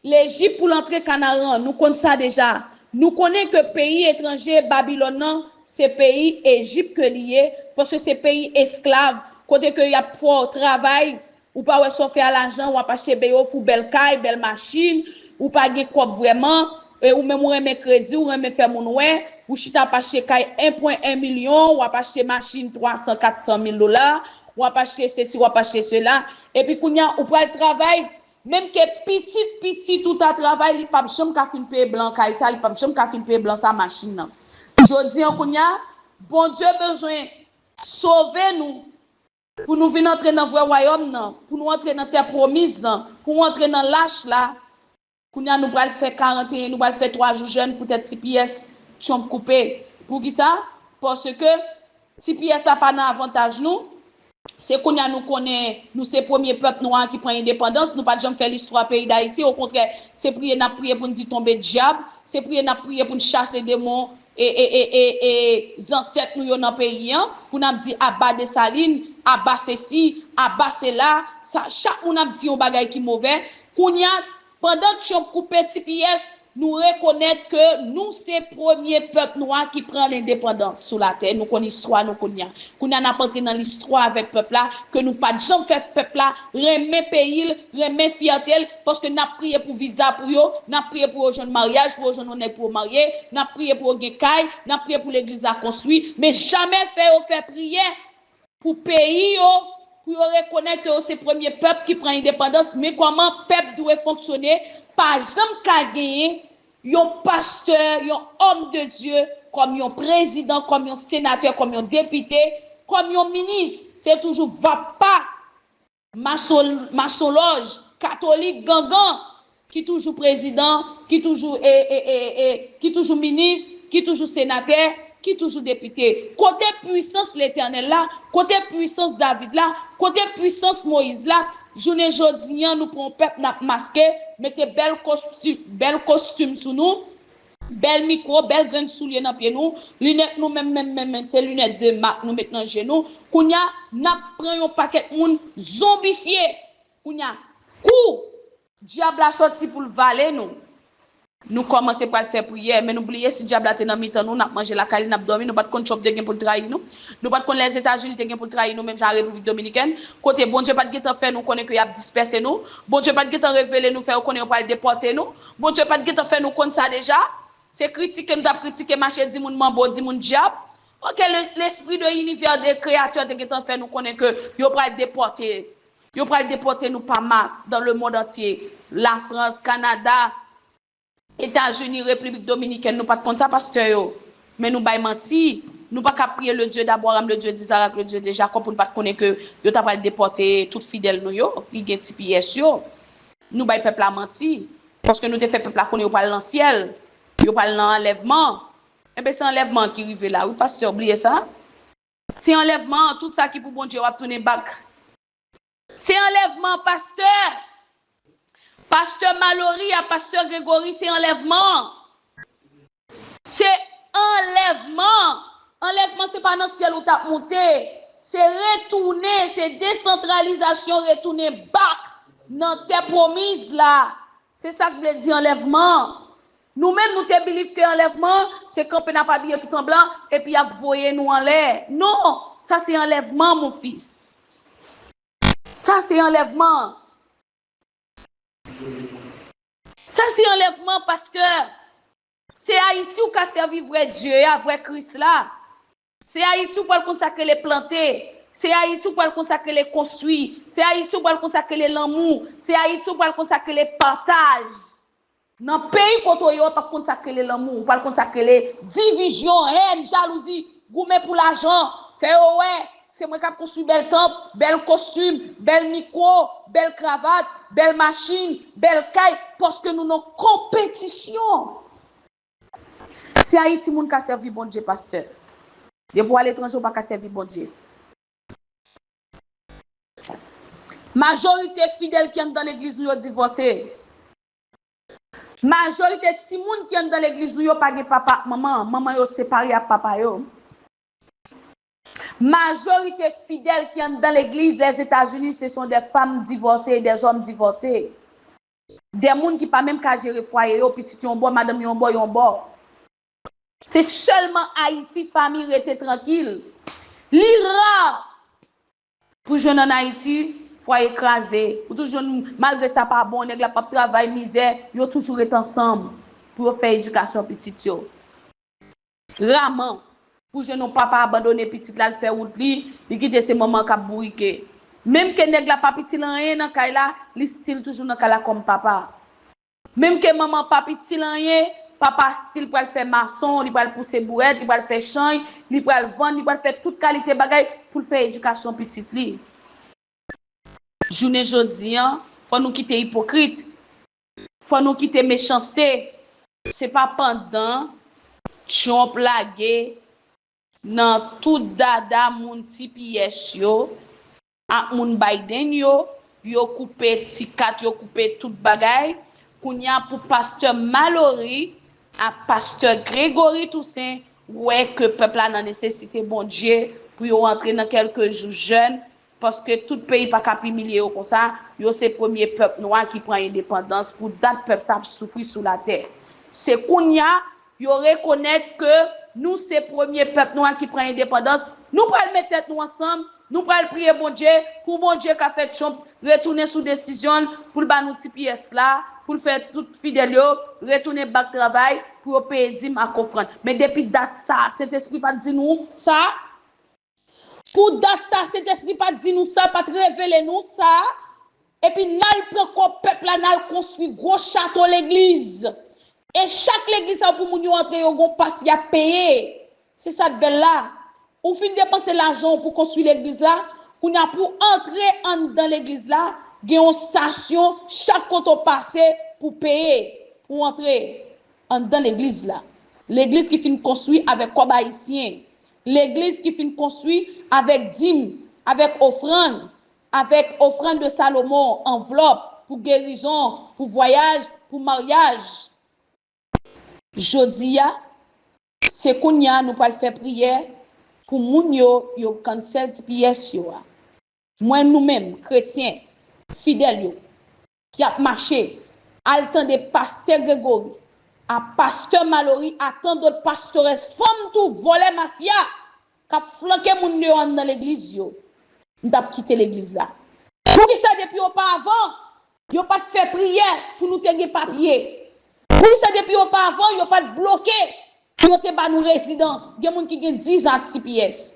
Lejip pou l antre Kanaran. Nou konn sa deja. Nou konnen ke peyi etranje, Babilòn nan, se peyi Ejip ke li ye, paske se peyi esklav, kote ke y ap fè w travay, ou pa wè sa w fè a lajan, w ap achte beyo, fè w bèl kay, bèl machin, ou pa gen kòb vrèman, e ou menm ou renmen kredi, ou renmen fè moun wè, ou chita ap achte kay en pwen en milyon, w ap achte machin twa san, kat san mil dola, w ap achte sesi, w ap achte sela, epi kounye a, ou pral travay, menm ke pitit pitit ou ta travay, li p ap janm ka fin peye blan kay sa, li p ap janm ka fin peye blan sa machin nan. Jodi a, kounye a, Bondye bezwen sove nou, pou nou vin antre nan vrè wayòm nan, pou nou antre nan tè pwomiz nan, pou nou antre nan lach la. Kounye a, nou pral fè karanteyen, nou pral fè twa jou jèn poutèt T P S, Trump koupe. Poukisa? Paske T P S la pa nan avantaj nou. Se kounye a nou konnen nou se premye pèp nwa ki pran endepandans. Nou pa t janm fè listwa peyi Dayiti. Okontrè, se priye n ap priye pou n di tonbe dyab. Se priye n ap priye pou n chase demon e, e, e, e, e zansèt nou yo nan peyi an, pou n ap di aba Desalin, aba sesi, aba sela, sa, chak moun ap di yon bagay ki movè. Kounye a, pandan Trump koupe T P S, nou rekonèt ke nou se premye pèp nwa ki pran lendepandans sou latè. Nou konn istwa nou kounye a. Kounye a n ap antre nan listwa avèk pèp la, ke nou pa t janm fè pèp la renmen peyi l, renmen fyète l, paske n ap priye pou viza pou yo, n ap priye pou yo jwenn maryaj, pou yo jwenn yon nèg pou yo marye, n ap priye pou yo gen kay, n ap priye pou legliz la konstwi, men jamè fè yo fè priyè pou peyi yo, pou yo rekonèt ke yo se premye pèp ki pran endepandans, men kòman pèp dwe fonksyone, pa janm ka genyen yon pastè, yon òm de Dye, kòm yon prezidan, kòm yon senatè, kòm yon depite, kòm yon minis. Se toujou vapa, mason, masonlòj, katolik, gangan, ki toujou prezidan, ki toujou, e, e, e, e, ki toujou minis, ki toujou senatè, ki toujou depite. Kote pwisans Letènèl la? Kote pwisans David la? Kote pwisans Moyiz la? Jounen jodi a, nou pran yon pèp n ap maske, mete bèl kosti-, bèl kostim sou nou, bèl mikwo, bèl grenn soulye nan pye nou, linèt nou menm, menm, menm, menm, se linèt de mak nou met nan je nou. Kounye a, n ap pran yon pakèt moun zonbifye. Kounye a, kou dyab la sòti pou l vale nou. Nou kòmanse pral fè priyè, men nou bliye si dyab la te nan mitan nou, n ap manje lakay li, n ap dòmi, nou pa t konn Trump te gen pou l trayi nou. Nou pa t konn Lèzetazini te gen pou l trayi nou, menm jan a Repiblik Dominikèn, kote Bondye pa t gentan fè nou konnen ke y ap dispèse nou. Bondye pa t gentan revele nou, fè yo konnen yo pral depòte nou. Bondye pa t gentan fè nou konn sa deja. Se kritike nou t ap kritike, mache di moun manbo, di moun dyab. Fò ke le, lespri de inivè de kreyatè te gentan fè nou konnen ke yo pral depòte, yo pral depòte nou pa mas dans le monde entier. Lafrans, Kanada, Etazini, Repiblik Dominikèn, nou pa t konn sa, pastè yo. Men nou bay manti. Nou pa ka priye le Dieu d'Abraham, le Dieu d'Isaac, le Dieu de Jacob pou nou pa t konnen ke yo ta pral depòte tout fidèl nou yo, ki gen T P S yo. Nou bay pèp la manti. Paske nou te fè pèp la konnen yo pral nan syèl. Yo pral nan anlèvman. Enben, se anlèvman ki rive la, wi, pastè, bliye sa. Se anlèvman, tout sa ki pou Bondye, w ap tounen bak. Se anlèvman, pastè. Pastè Malory a pastè Gregory, se anlèvman. Se anlèvman. Anlèvman, se pa nan syèl ou t ap moute. Se retounen, se desantralizasyon, retounen bak nan tè pwomiz la. Se sa k vle di anlèvman. Nou menm, nou te believe ke anlèvman, se kanpe n ap abiye tout an blan, epi y ap voye nou anlè. Non, sa se anlèvman, mon fils. Sa se anlèvman. Sa se anlèvman, pastè. Se Ayiti ou ka sèvi vrè Dye a, vrè Kris la. Se Ayiti ou pral konn sa k rele plante. Se Ayiti ou pral konn sa k rele konstwi. Se Ayiti ou pral konn sa k rele lanmou. Se Ayiti ou pral konn sa k rele pataj. Nan peyi kote w ye, w p ap konn sa k rele lanmou. Ou pral konn sa k rele divizyon, hèn, jalouzi, goumen pou lajan, fè yo wè se mwen k ap konstwi bèl tanp, bèl kostim, bèl mikwo, bèl kravat, bèl machin, bèl kay, paske nou nan konpetisyon. Se Ayiti moun ka sèvi Bondye, pastè. Depi w aletranje, w pa ka sèvi Bondye. Majorite fidèl ki anndan legliz nou yo divòse. Majorite timoun ki anndan legliz nou yo pa gen papa ak manman. Manman yo separe ak papa yo. Majorite fidèl ki anndan legliz Lèzetazini, ce sont des femmes divorcées et des hommes divorcés. De moun ki pa menm ka jere fwaye yo, pitit yon bò, madanm yon bò, yon bò. Se sèlman Ayiti fanmi rete trankil. Li ra pou jwenn ann Ayiti, fwaye kraze. Ou toujou jwenn, malgre sa pa bon, nèg la p ap travay, mizè, yo toujou ret ansanm pou yo fè edikasyon pitit yo. Raman pou jwenn yon papa abandone pitit la, l fè wout li, li kite se manman k ap bourike. Menm ke nèg la p ap itil anyen nan kay la, li still toujou nan kay la kòm papa. Menm ke manman p ap itil anyen, papa still pral fè mason, li pral pouse bourèt, li pral fè chanj, li pral vann, li pral fè tout kalite bagay pou l fè edikasyon pitit li. Jounen jodi a, fò nou kite ipokrit. Fò nou kite mechanste. Se pa pandan Trump lage nan tout dada moun T P S yo ak moun Biden yo, yo koupe ti kat, yo koupe tout bagay. Kounye a pou pastè Malory ak pastè Gregory Toussaint wè ke pèp la nan nesesite Bondye pou yo antre nan kèlke jou jèn, paske tout peyi pa ka ap imilye yo konsa. Yo se premye pèp nwa ki pran endepandans. Pou dat pèp sa ap soufri sou latè. Se kounye a yo rekonèt ke nou se premye pèp nwa ki pran endepandans. Nou pral met tèt nou ansanm, nou pral priye Bondye pou Bondye ka fè Trump retounen sou desizyon l, pou l ba nou T P S la, pou l fè tout fidèl yo retounen bak travay, pou yo peye dim ak ofrann. Men depi dat sa, Sentespri pa t di nou sa? Pou dat sa, Sentespri pa t di nou sa, pa t revele nou sa? Epi n al pran kòb pèp la, n al konstwi gwo chato legliz. E chak legliz sa yo pou moun yo antre, yo gon pas y ap peye. Se sa k bèl la. Ou fin depanse lajan w pou konstwi legliz la, kounye a pou antre anndan legliz la, gen yon stasyon chak kote w pase pou peye, pou antre anndan legliz la. Legliz ki fin konstwi avèk kòb ayisyen. Legliz ki fin konstwi avèk dim, avèk ofrann, avèk ofrann de Salomon, anvlòp pou gerizon, pou vwayaj, pou maryaj. Jodi a, se kounye a nou pral fè priyè pou moun yo, yo cancel T P S yo a. Mwen, nou menm, kretyen, fidèl yo, ki ap mache, al tande pastè Gregory, a pastè Malory, a tant dòt pastorès, fanm tou, vòlè, mafya, k ap flanke moun deyò anndan legliz yo, m t ap kite legliz la. Poukisa depi oparavan, yo pa t fè priyè pou nou te gen papye? Poukisa depi oparavan yo pa t bloke pou yo te ba nou rezidans? Gen moun ki gen diz an ak T P S.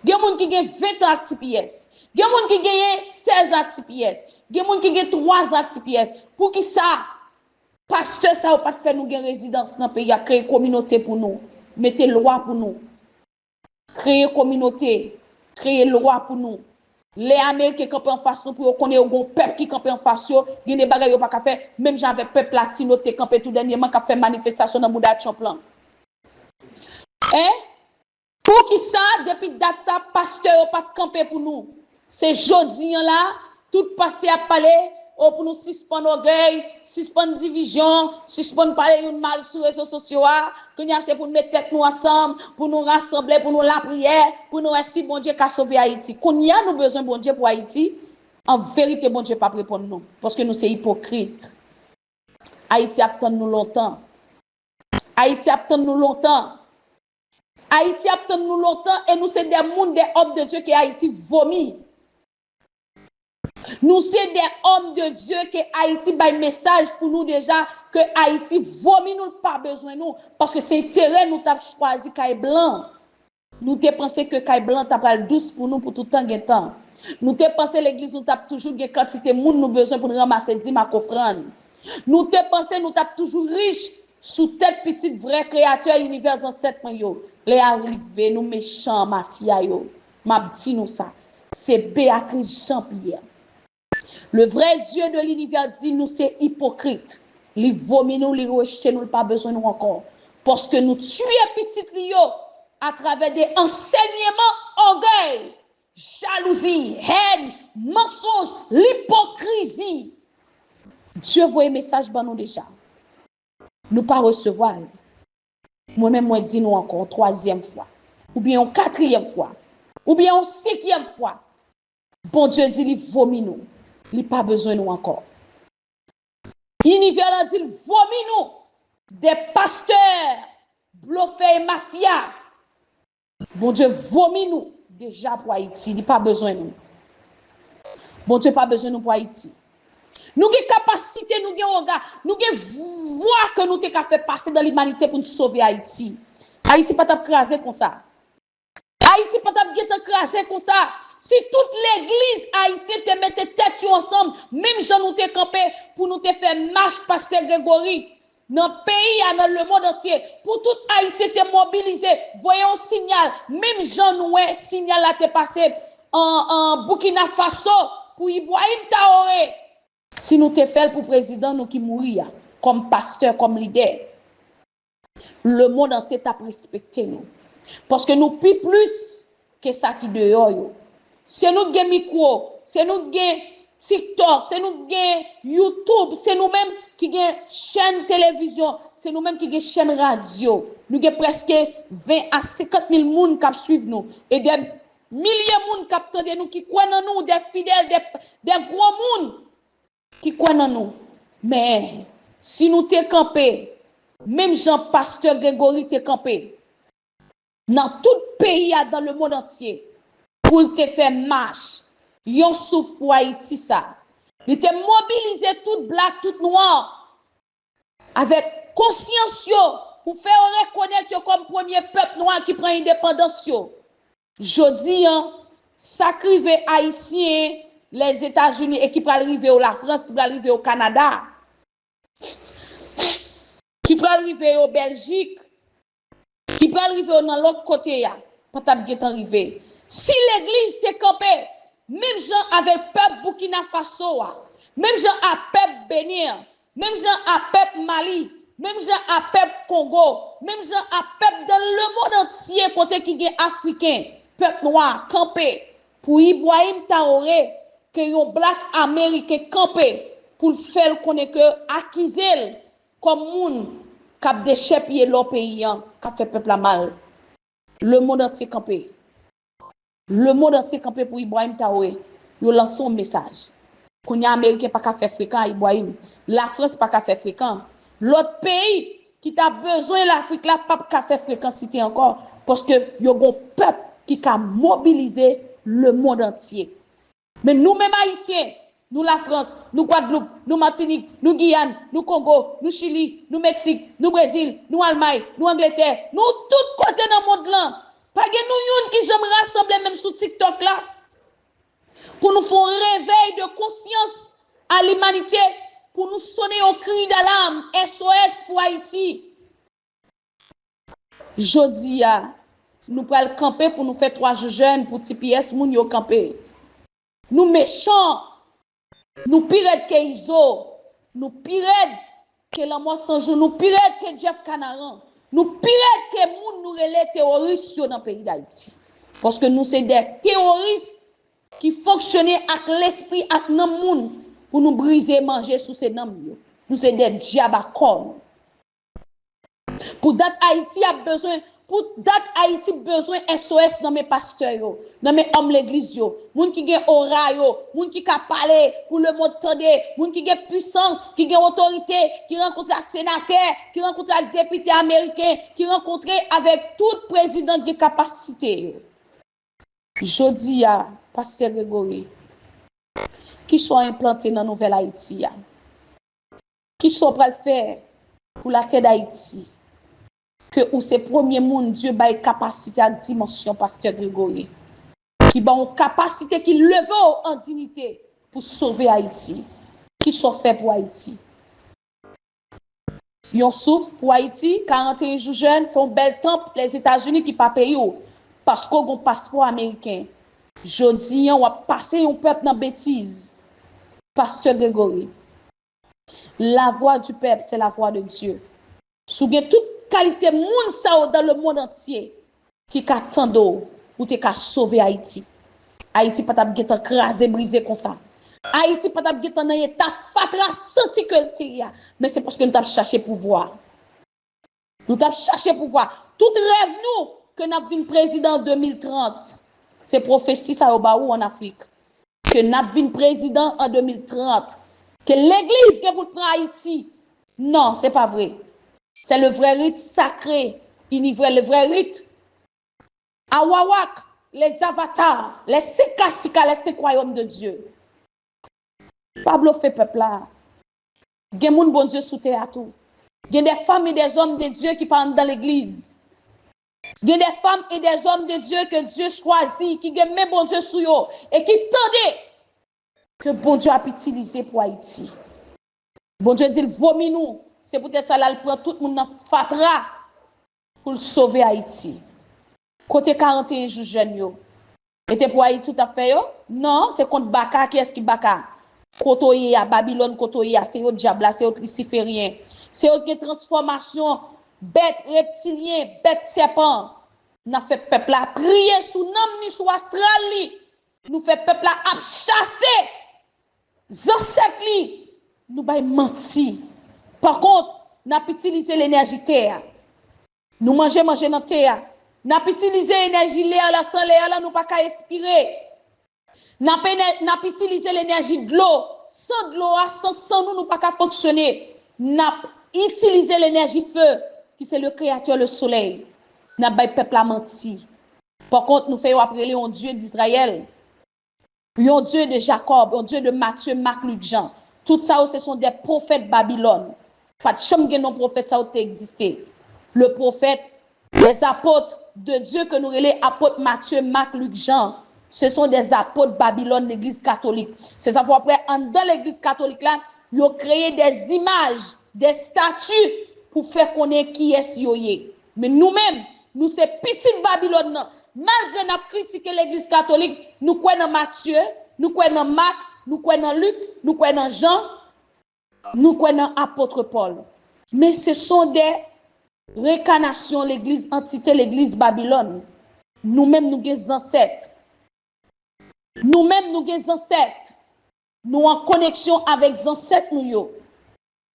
Gen moun ki gen ven an ak T P S. Gen moun ki genyen sèz an ak T P S. Gen moun ki gen twa zan ak T P S. Poukisa pastè sa yo pa t fè nou gen rezidans nan peyi a, kreye kominote pou nou, mete lwa pou nou? Kreye kominote, kreye lwa pou nou. Lè Ameriken kanpe anfas nou pou yo konnen yo gon pèp ki kanpe anfas yo, gen de bagay yo pa ka fè, menm jan avèk pèp latino te kanpe tou dènyèman k ap fè manifestasyon nan bouda Trump lan. Hein? Poukisa depi dat sa pastè yo pa t kanpe pou nou? Se jodi an la, tout pastè ap pale, o, pou nou sispann ògèy, sispann divizyon, sispann pale youn mal sou rezo sosyo a. Kounye a se pou n met tèt nou ansanm, pou nou rasanble, pou nou lapriyè, pou nou wè si Bondye ka sove Ayiti. Kounye a nou bezwen Bondye pou Ayiti. An verite, Bondye p ap reponn nou, paske nou se ipokrit. Ayiti ap tann nou lontan. Ayiti ap tann nou lontan. Ayiti ap tann nou lontan e nou se de moun, de òm de Dye ke Ayiti vomi. Nou se de òm de Dye ke Ayiti bay mesaj pou nou deja ke Ayiti vomi nou, l pa bezwen nou. Paske se enterè nou t ap chwazi kay blan. Nou te panse ke kay blan ta pral dous pou nou pou tout tan gen tan. Nou te panse legliz nou t ap toujou gen kantite moun nou bezwen pou n ranmase dim ak ofrann. Nou te panse nou t ap toujou rich sou tèt pitit vrè Kreyatè inivè zansèt mwen yo. Lè a rive, nou mechan, mafya yo. M ap di nou sa. Se Beatrice Jean Pierre. Le vrai Dieu de l'univers di nou se ipokrit. Li vomi nou, li rejte nou, li pa bezwen nou ankò. Paske nou tiye pitit li yo atravè de ansèyman ògèy, jalouzi, hèn, mansonj, lipokrizi. Dye voye mesaj ban nou deja. Nou pa resevwa l. Mwen menm, mwen di nou ankò yon twazyèm fwa, oubyen yon katriyèm fwa, oubyen yon senkyèm fwa, Bondye di li vomi nou. Li pa bezwen nou ankò. Inivè la di l vomi nou. De pastè, blofè e mafya. Bondye vomi nou deja pou Ayiti. Li pa bezwen nou. Bondye pa bezwen nou pou Ayiti. Nou gen kapasite, nou gen woga, nou gen vwa ke nou te ka fè pase dan limanite pou n sove Ayiti. Ayiti pa t ap kraze konsa. Ayiti pa t ap gentan kraze konsa. Si tout legliz ayisyen te mete tèt yo ansanm, menm jan nou te kanpe pou nou te fè mach Pastè Gregory nan peyi a, nan lemonn antye, pou tout Ayisyen te mobilize, voye yon sinyal, menm jan nou wè sinyal la te pase an, an Burkina Faso pou Ibrahim Traoré. Si nou te fè l pou prezidan nou ki mouri a, kòm pastè, kòm lidè, lemonn antye t ap respekte nou. Paske nou pi plis ke sa ki deyò yo. Se nou k gen mikwo, se nou k gen TikTok, se nou k gen YouTube, se nou menm ki gen chèn televizyon, se nou menm ki gen chèn radyo. Nou gen prèske ven a senkant mil moun k ap swiv nou. E dè milye moun k ap tande nou, ki kwè nan nou, dè fidèl, dè, dè gwo moun ki kwè nan nou. Men, si nou te kanpe, menm jan pastè Gregory te kanpe, nan tout peyi a, dan lemonn antye, pou l te fè mach, yon souf pou Ayiti sa. Li te mobilize tout blak, tout nwa, avèk konsyans yo, pou fè yo rekonèt yo kòm premye pèp nwa ki pran endepandans yo. Jodi an, sa k rive Ayisyen Lèzetazini e ki pral rive yo Lafrans, ki pral rive yo Kanada, ki pral rive yo Bèljik, ki pral rive yo nan lòt kote a, pa t ap gentan rive. Si legliz te kanpe, menm jan avèk pèp Burkina Faso a, menm jan a pèp Benin an, menm jan a pèp Mali, menm jan a pèp Kongo, menm jan a pèp dan lemonn antye kote ki gen Afriken, pèp nwa kanpe pou Ibrahim Traoré, ke yon blak ameriken kanpe pou l fè l konnen ke akize l kòm moun k ap dechèpiye lò peyi an, k ap fè pèp la mal. Lemonn antye kanpe. Lemonn antye kanpe pou Ibrahim Traoré. Yo lanse yon mesaj. Kounye a, Ameriken pa ka fè frekan a Ibrahim. Lafrans pa ka fè frekan. Lòt peyi ki ta bezwen Lafrik la p ap ka fè frekansite ankò. Paske yo gon pèp ki ka mobilize lemonn antye. Men nou menm Ayisyen, Nou Lafrans, nou Gwadloup, nou Matinik, nou Giyàn, nou Kongo, nou Chili, nou Meksik, nou Brezil, nou Almay, nou Angletè, nou tout kote nan mond lan. Pa gen nou youn ki janm rasanble menm sou TikTok la pou nou fè yon revèy de konsyans a limanite, pou nou sonnen yon kri dalam, S O S pou Ayiti. Jodi a, nou pral kanpe pou nou fè twa jou jèn pou T P S moun yo kanpe. Nou mechan, nou pi rèd ke Izo, nou pi rèd ke Lanmò San Jou, nou pi rèd ke Jeff Canaran, nou pi rèd ke moun nou rele teworis yo nan peyi Dayiti. Paske nou se de teworis ki fonksyone ak lespri ak nanm moun pou nou brize, manje, souse nanm yo. Nou se de dyab a kò nou. Pou dat Ayiti ap bezwen, pou dat Ayiti bezwen S O S nan men pastè yo, nan men òm legliz yo, moun ki gen ora yo, moun ki ka pale pou lemonn tande, moun ki gen pwisans, ki gen otorite, ki rankontre ak senatè, ki rankontre ak depite ameriken, ki rankontre avèk tout prezidan ki gen kapasite yo. Jodi a, pastè Gregory, kisa w enplante nan nouvèl Ayiti a? Kisa w pral fè pou latè Dayiti? Ke ou se premye moun Dye bay kapasite ak dimansyon, pastè Gregory, ki ban w kapasite, ki leve w an diyite pou sove Ayiti. Kisa w fè pou Ayiti? Yon souf pou Ayiti, karannteyen jou jèn, fè yon bèl tanp Lèzetazini ki pa peyi w, paske w gen yon paspò ameriken. Jodi a, w ap pase yon pèp nan betiz. Pastè Gregory, la voix du peuple, c'est la voix de Dieu. Si w gen tout kalite moun sa yo dans le monde entier, ki ka tande w, ou te ka sove Ayiti. Ayiti pa t ap gentan kraze, brize konsa. Ayiti pa t ap gentan nan eta fatra santi ke l te ye a. Men se paske nou t ap chache pouvwa. Nou t ap chache pouvwa. Tout rèv nou ke n ap vin prezidan an de mil trant, se pwofesi sa yo ba ou an Afrik. Ke n ap vin prezidan an de mil trant. Ke legliz gen pou l pran Ayiti. Non, se pa vre. C'est le vrai rite sacré, univers, le vrai rite. Awawak, les avatars, les cinq Kasika, les cinq royaumes de Dieu. Pa blofe pèp la. Gen moun Bondye sou tè a tou. Gen des femmes et des hommes de Dieu ki pa anndan legliz. Gen des femmes et des hommes de Dieu que Dieu choisit, ki gen men Bondye sou yo e ki tande ke Bondye ap itilize pou Ayiti. Bondye di l vomi nou. Se poutèt sa l al pran tout moun nan fatra pou l sove Ayiti. Kote karannteyen jou jèn yo? E te pou Ayiti w t ap fè yo? Non, se kont baka. Kiyès ki baka? Kote w ye a, Babilòn, kote w ye a, se yo dyab la, se yo lisiferyen. Se yo ki gen transfòmasyon bèt reptilyen, bèt sèpan. N ap fè pèp la priye sou nanm ni sou astral li. Nou fè pèp la ap chase zansèt li. Nou bay manti. Pa kont, n ap itilize lenèji tè a. Nou manje, manje nan tè a. N ap itilize enèji lè a la, san lè a la, nou pa ka espire. N ap enè-, n ap itilize lenèji dlo. San dlo a, san san nou, nou pa ka fonksyone. N ap itilize lenèji fe, ki se le Créateur, le soleil. N ap bay pèp la manti. Pa kont, nou fè yo ap rele yon Dye d Izrayèl. Yon Dye de Jakòb, yon Dye de Matye, Mak, Lik, Jan. Tout sa yo, se son de pwofèt Babilòn. Pa t janm gen non pwofèt sa yo te egziste. Le pwofèt, les apôtres de Dieu ke nou rele apot Matye, Mak, Lik, Jan, se son de apot Babilòn, legliz katolik. Se sa fè w ap wè anndan legliz katolik la, yo kreye de imaj, de stati pou fè konnen kiyès yo ye. Men nou menm, nou se pitit Babilòn nan. Malgre n ap kritike legliz katolik, nou kwè nan Matye, nou kwè nan Mak, nou kwè nan Lik, nou kwè nan Jan, nou kwè nan apot Pòl. Men se son de rekanasyon legliz, antite legliz Babilòn. Nou menm nou gen zansèt. Nou menm nou gen zansèt. Nou an koneksyon avèk zansèt nou yo.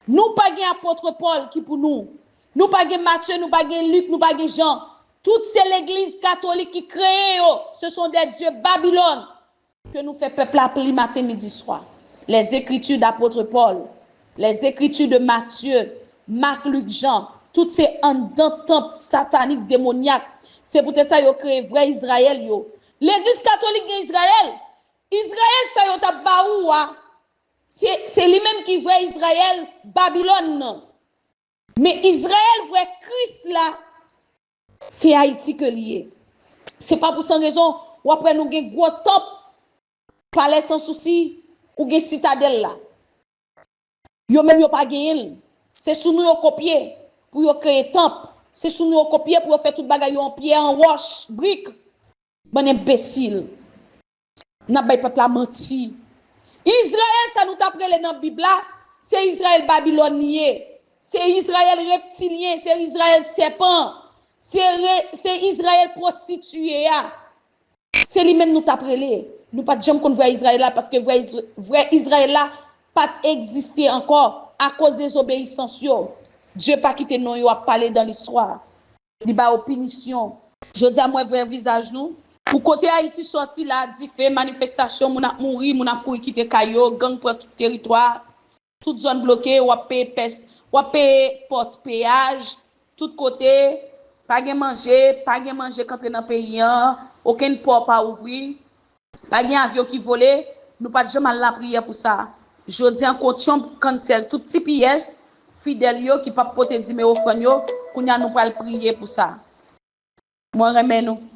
Nou pa gen apot Pòl ki pou nou. Nou pa gen Matye, nou pa gen Lik, nou pa gen Jan. Tout se legliz katolik ki kreye yo. Ce sont des dieux Babylone ke nou fè pèp la ap li maten, midi, swa. Les écritures d'apôtre Paul, les écritures de Matthieu, Marc, Luc, Jean, tout se anndan tanp satanik, demonyak. Se poutèt sa yo kreye vrè Izrayèl yo. Legliz katolik gen Izrayèl. Izrayèl sa yo t ap ba ou a, Se, se li menm ki vrè Izrayèl Babilòn nan. Men Izrayèl vrè Kris la, se Ayiti ke li ye. Se pa pou san rezon, w ap wè nou gen gwo tanp, Palè Sansousi, ou gen Sitadèl la. Yo menm yo pa genyen l. Se sou nou yo kopye pou yo kreye tanp. Se sou nou yo kopye pou yo fè tout bagay yo an pyè, an wòch, brik. Bann enbesil. N ap bay pèp la manti. Izrayèl sa nou t ap rele nan Bib la, se Izrayèl Babilòn li ye. Se Izrayèl reptilyen, se Izrayèl sèpan, se re, se Izrayèl pwostitiye a. Se li menm nou t ap rele. Nou pa t janm konn vrè Izrayèl la, paske vrè, Izra- vrè Izrayèl la pa t egziste ankò akoz dezobeyisans yo. Dye pa kite non yo ap pale dan listwa. Li ba yo pinisyon. Jodi a, m wè vrè vizaj nou. Pou kote Ayiti sòti la, dife, manifestasyon, moun ap mouri, moun ap kouri kite kay yo, gang pran tout teritwa, tout zòn bloke, w ap peye pès, w ap peye pòs peyaj, tout kote, pa gen manje, pa gen manje k antre nan peyi an, okenn pò pa ouvri. Pa gen avyon ki vole, nou pa t janm al lapriyè pou sa. Jodi a, Trump cancel tout T P S, fidèl yo ki p ap pote dim e ofrann yo, kounye a nou pral priye pou sa. Mwen renmen nou.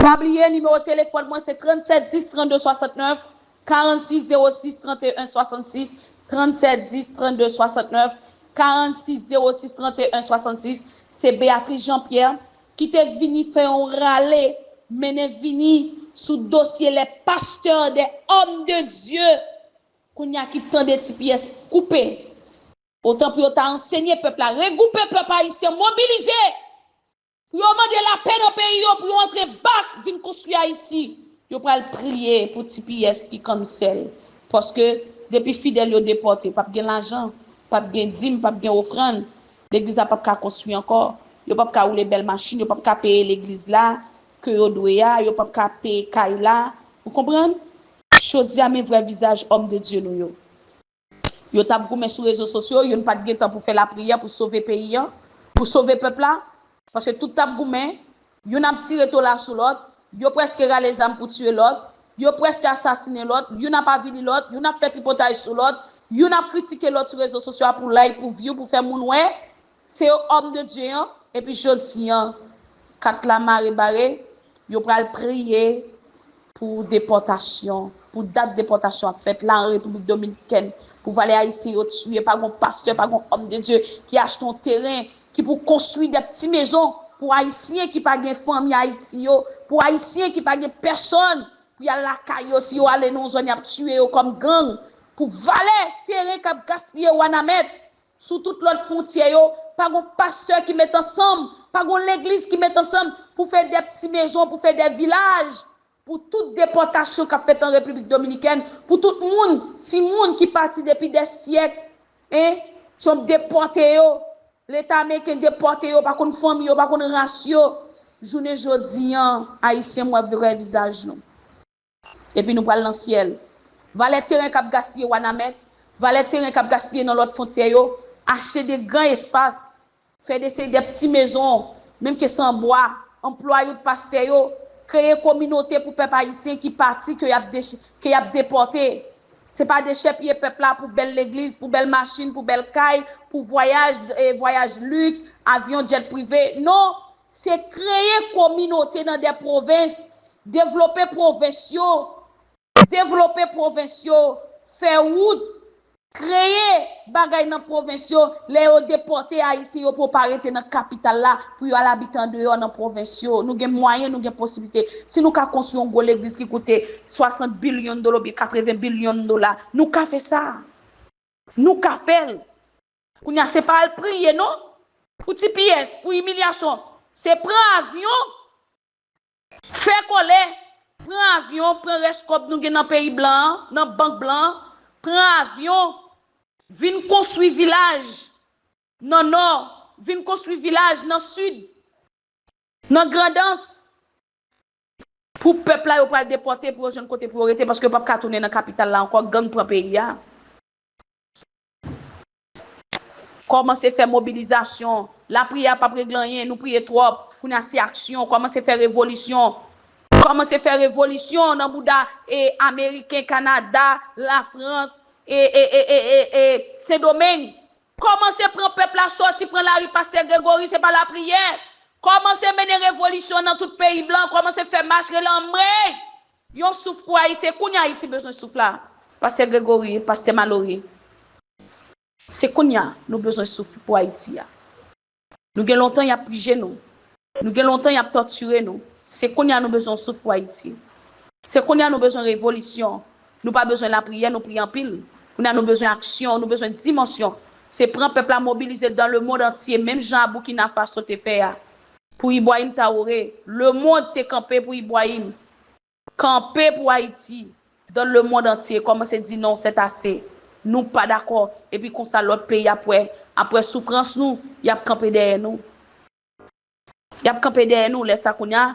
Pa bliye, nimewo telefòn mwen se trannsenk dis trannde swasantnèf, karannsis zewo sis tranteyen swasannsis, trannsenk dis trannde swasantnèf, karannsis zewo sis tranteyen swasannsis. Se Beatrice Jean Pierre ki te vini fè yon rale, mennen vini sou dosye les pasteurs, des hommes de Dieu. Kounye a ki tande T P S koupe. Otan pou yo ta ansenye pèp la, regwoupe pèp ayisyen, mobilize pou yo mande lapè nan peyi yo, pou yo antre bak, vin konstwi Ayiti. Yo pral priye pou T P S ki cancel. Paske depi fidèl yo depòte, p ap gen lajan, p ap gen dim, p ap gen ofrann. Legliz la p ap ka konstwi ankò. Yo p ap ka woule bèl machin, yo p ap ka peye legliz la ke yo dwe a, yo p ap ka peye kay la. Ou konprann? Jodi a, men vrè vizaj òm de Dye nou yo. Yo t ap goumen sou rezo sosyo, youn pa t gen tan pou fè lapriyè pou sove peyi an, pou sove pèp la. Paske tout t ap goumen, youn ap tire tola sou lòt, yo prèske rale zam pou tiye lòt, yo prèske asasinen lòt, youn ap avili lòt, youn ap fè tripotay sou lòt, youn ap kritike lòt sou rezo sosyo a pou like, pou view, pou fè moun wè. Se yo òm de Dye an, epi jodi an, kat la mare bare, yo pral priye pou depòtasyon, pou dat depòtasyon ap fèt la an Repiblik Dominikèn, pou valè ayisyen yo tiye, pa gon pastè, pa gon òm de Dye ki achte yon teren, ki pou konstwi de ti mezon pou ayisyen ki pa gen fanmi Ayiti yo, pou ayisyen ki pa gen pèsòn pou y al lakay yo, si yo ale nan yon zòn, y ap tiye yo kòm gang, pou valè teren k ap gaspiye Wanament. Sou tout lòt fwontyè yo, pa gon pastè ki met ansanm, pa gon legliz ki met ansanm pou fè de ti mezon, pou fè de vilaj, pou tout depòtasyon k ap fèt an Repiblik Dominikèn, pou tout moun, timoun ki pati depi de syèk, en, Trump depòte yo, Leta ameriken depòte yo, pa konn fanmi yo, pa konn ras yo. Jounen jodi an, Ayisyen, m wè vrè vizaj nou. Epi nou pral nan syèl. Valè teren k ap gaspiye Wanament, valè teren k ap gaspiye nan lòt fwontyè yo, achte de gran espas, fè de se de ti mezon, menm ke se an bwa, anplwaye pastè yo, kreye kominote pou pèp ayisyen ki pati, ke y ap dech-, ke y ap depòte. Se pa dechèpiye pèp la pou bèl legliz, pou bèl machin, pou bèl kay, pou vwayaj, eh, vwayaj liks, avyon, djèt prive. Non, se kreye kominote nan de pwovens, devlope pwovens yo, devlope pwovens yo, fè wout, kreye bagay nan pwovens yo. Lè yo depòte Ayisyen yo pou yo pa rete nan kapital la, pou yo al abite andeyò nan pwovens yo. Nou gen mwayen, nou gen posiblite. Si nou ka konstwi yon gwo legliz ki koute swasant bilyon dola oubyen katreven bilyon dola, nou ka fè sa. Nou ka fè l. Kounye a, se pa al priye, non. Pou T P S, pou imilyasyon, se pran avyon, fè kòlè, pran avyon, pran rès kòb nou gen nan peyi blan an, nan bank blan an, pran avyon, vin konstwi vilaj nan nò, vin konstwi vilaj nan sid, nan Grandans, pou pèp la yo pral depòte, pou yo jwenn kote pou yo rete, paske yo p ap ka tounen nan kapital la ankò, gang pran peyi a. Kòmanse fè mobilizasyon. Lapriyè p ap regle anyen, nou priye twòp. Kounye a se aksyon, kòmanse fè revolisyon. Kòmanse fè revolisyon nan bouda e Ameriken, Kanada, Lafrans, e, e, e, e, e, e Sendomeng. Kòmanse pran pèp la, sòti pran lari, pastè Gregory, se pa lapriyè. Kòmanse mennen revolisyon nan tout peyi blan, kòmanse fè mach, rele anmwey. Yon souf pou Ayiti, e kounye a Ayiti bezwen souf la. Pastè Gregory, pastè Malory. Se kounye a nou bezwen souf pou Ayiti a. Nou gen lontan y ap prije nou. Nou gen lontan y ap tòtire nou. Se kounye a nou bezwen yon souf pou Ayiti. Se kounye a nou bezwen revolisyon. Nou pa bezwen lapriyè, nou priye anpil. Kounye a nou bezwen aksyon, nou bezwen dimansyon. Se pran pèp la mobilize dans le monde entier, menm jan a Burkina Faso te fè a. Pou Ibrahim Traoré, lemonn te kanpe pou Ibrahim. Kanpe pou Ayiti, dans le monde entier, kòmanse di non, c'est assez. Nou pa dakò. Epi konsa lòt peyi ap wè, ap wè soufrans nou, y ap kanpe dèyè nou. Y ap kanpe dèyè nou, lè sa kounye a,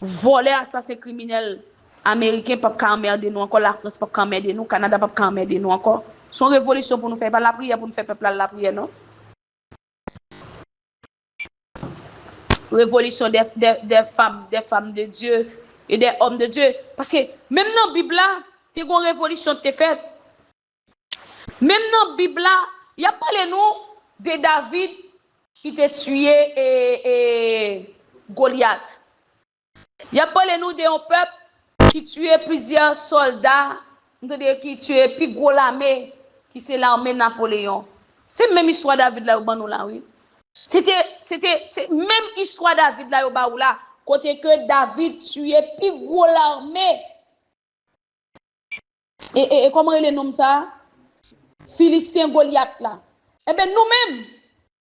vòlè, asasen, kriminèl ameriken p ap ka anmède nou ankò, Lafrans p ap ka anmède nou, Kanada p ap ka anmède nou ankò. Se yon revolisyon pou nou fè, e pa lapriyè pou nou fè pèp la al lapriyè, non. Revolisyon des, des, des femmes, des femmes de Dieu et des hommes de Dieu. Paske menm nan Bib la, te gen yon revolisyon ki te fèt. Menm nan Bib la, y ap pale nou de David ki te tiye e, e, Golyat. Y ap pale nou de yon pèp ki tiye plizyè sòlda, m tande ki tiye pi gwo lame, ki se lame Napoleyon. Se menm istwa David la yo ban nou la, wi. Se te, se te, se menm istwa David la yo ba ou la, kote ke David tiye pi gwo lame. E, e, e kòman rele nonm sa? Filisten Golyat la. Enben, nou menm,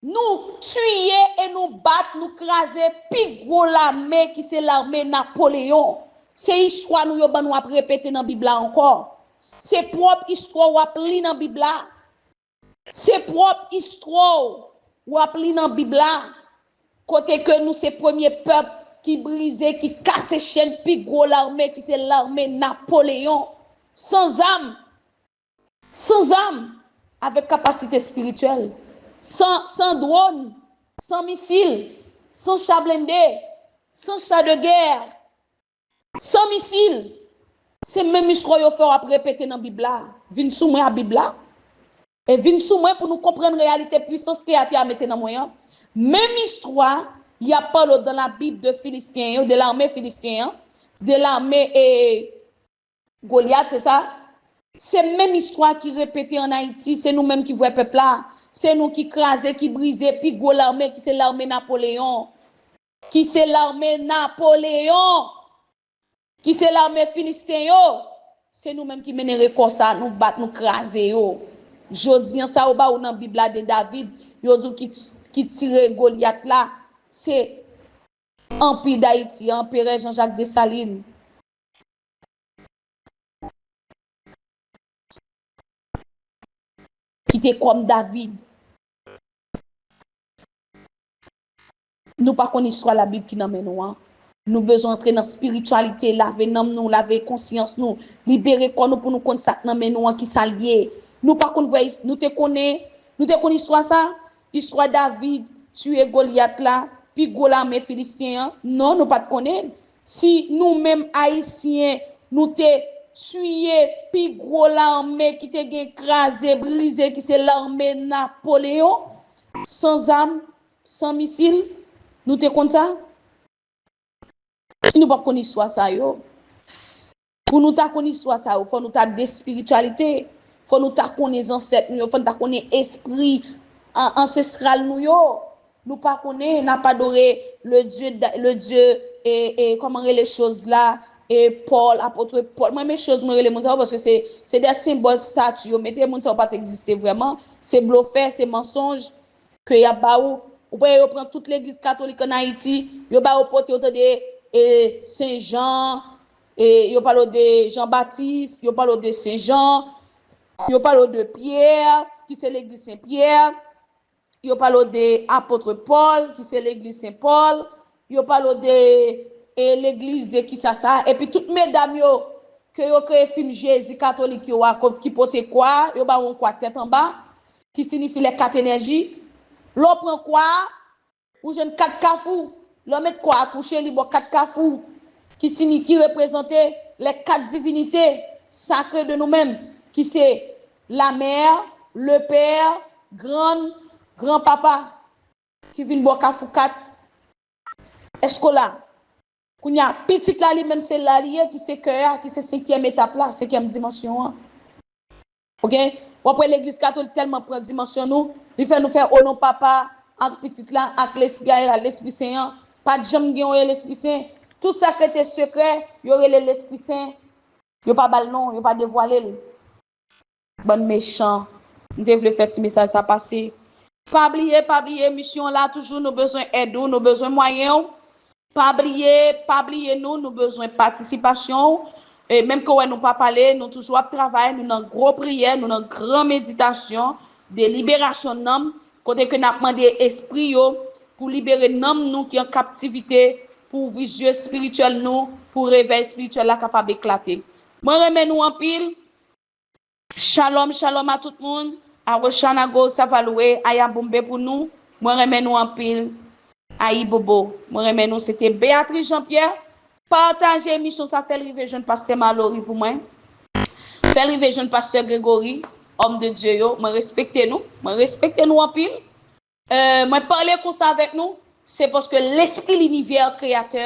nou tiye e nou bat, nou kraze pi gwo lame ki se lame Napoleyon. Se istwa nou yo ban nou ap repete nan Bib la ankò. Se pwòp istwa w ap li nan Bib la. Se pwòp istwa w ap li nan Bib la, kote ke nou se premye pèp ki brize, ki kase chenn pi gwo lame, ki se lame Napoleyon. San zam, san zam, avèk kapasite espirityèl, san, san dwòn, san misil, san cha blende, san cha de gè, san misil. Se menm istwa yo fè w ap repete nan Bib la. Vin sou mwen a Bib la. E vin sou mwen pou nou konprann reyalite pwisans Kreyatè a mete nan mwen an. Menm istwa, y ap pale w dans la Bible de Filisten yo, de lame filisten an, de lame e Golyat, se sa? Se menm istwa ki repete ann Ayiti, se nou menm ki vòlè pèp la, se nou ki kraze, ki brize pi gwo lame ki se lame Napoleyon, ki se lame Napoleyon, ki se lame Filisten yo. Se nou menm ki mennen rekò sa, nou bat, nou kraze yo. Jodi an, sa yo ba ou nan Bib la de David, yo di w ki, ki tire Golyat la, se Anpi Dayiti, Anperè Jean Jacques Dessalines. Ki te kòm David. Nou pa konn istwa Labib ki nan men nou an. Nou bezwen antre nan espirityalite, lave nanm nou, lave konsyans nou, libere kò nou pou nou konn sa k nan men nou an, ki sa l ye. Nou pa konn vre, nou te konnen, nou te konn istwa sa? Istwa David tiye Golyat la, pi gwo lame Filisten an? Non, nou pa t konnen l. Si nou menm Ayisyen, nou te tiye pi gwo lame ki te gen kraze, brize, ki se lame Napoleyon, san zam, san misil, nou te konn sa? Si nou p ap konn istwa sa yo, pou nou ta konn istwa sa yo, fò nou ta gen espirityalite, fò nou ta konnen zansèt nou yo, fò nou ta konnen espri an-, ansestral nou yo. Nou pa konnen, n ap adore le Dieu, da-, le Dieu, e, e, kòman rele choz la, e, Pòl, apot Pòl. Mwen renmen choz, mwen rele moun sa yo, paske se, se de senbòl, stati yo mete, moun sa yo pa t egziste vrèman. Se blofè, se mansonj ke y ap ba ou. Ou wè, yo pran tout legliz katolik ann Ayiti, yo ba yo pote, yo tande, e, Sen Jan, e, yo pale w de Jan Batis, yo pale w de Sen Jan, yo pale w de Pyè, ki se legliz Sen Pyè, yo pale w de apot Pòl, ki se legliz Sen Pòl, yo pale w de, e, legliz de kisa sa, epi tout medam yo, ke yo kreye fim Jezi katolik yo a, ki pote kwa, yo ba yo yon kwa tèt anba, ki siyifi les quatre énergies. Lè w pran kwa a, ou jwenn kat kafou. Lè w met kwa a kouche, li ba w kat kafou, ki siyifi, ki reprezante les quatre divinités sacrées de nou menm, ki se la mère, le père, grann, granpapa ki vin bò Kafou kat. Èske w la? Kounye a, pitit la li menm se la li ye, ki se kè a, ki se senkyèm etap la, senkyèm dimansyon an. Oke? W ap wè legliz katolik tèlman pran dimansyon nou, li fè nou fè o non papa, ak pitit la, ak lespri a, lespri sen an. Pa t janm gen yon lespri sen. Tout sa k rete sekrè, yo rele lespri sen. Yo pa ba l non, yo pa devwale l. Bann mechan. M te vle fè ti mesaj sa pase. Pa bliye, pa bliye, misyon la toujou, nou bezwen èd ou, nou bezwen mwayen w. Pa bliye, pa bliye nou, nou bezwen patisipasyon w. E menm ke w wè nou pa pale, nou toujou ap travay, nou nan gwo priyè, nou nan gran meditasyon de liberasyon nanm, kote ke n ap mande espri yo pou libere nanm nou ki an kaptivite, pou ouvri zye espirityèl nou, pou revèy espirityèl la kapab eklate. Mwen renmen nou anpil. Shalom, shalom a tout moun. Awoshana Go Savalwe, Ayaboumbe pou nou. Mwen renmen nou anpil. Ayibobo. Mwen renmen nou. Se te Beatrice Jean-Pierre. Pataje emisyon sa, fè l rive jwenn pastè Malory pou mwen. Fè l rive jwenn pastè Gregory, homme de Dieu yo. Mwen respekte nou. Mwen respekte nou anpil. Eh, mwen pale konsa avèk nou, se paske lespri linivè, kreyatè,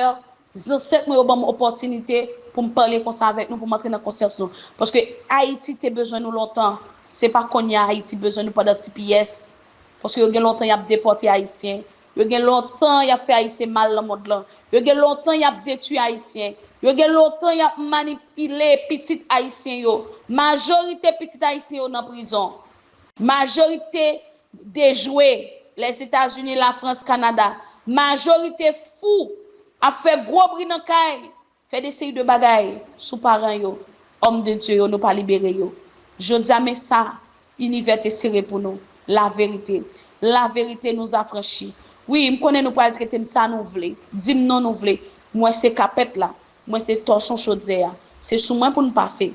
zansèt mwen yo ban m opòtinite pou m pale konsa avèk nou, pou m antre nan konsyans nou. Paske Ayiti te bezwen nou lontan. Se pa kounye a Ayiti bezwen nou pandan T P S. Paske yo gen lontan y ap depòte Ayisyen. Yo gen lontan y ap fè Ayisyen mal nan mond lan. Yo gen lontan y ap detwi Ayisyen. Yo gen lontan y ap manipile pitit Ayisyen yo. Majorite pitit Ayisyen yo nan prizon. Majorite dejwe, Lèzetazini, Lafrans, Kanada. Majorite fou ap fè gwo bri nan kay, fè de seri de bagay sou paran yo, homme de Dieu yo, nou pa libere yo. Jodi a, men sa, inivè te sere pou nou. Laverite. Laverite nous affranchit. Wi, m konnen nou pral trete m sa nou vle. Di m non nou vle. Mwen se kapèt la. Mwen se tòchon chodyè a. Se sou mwen pou n pase.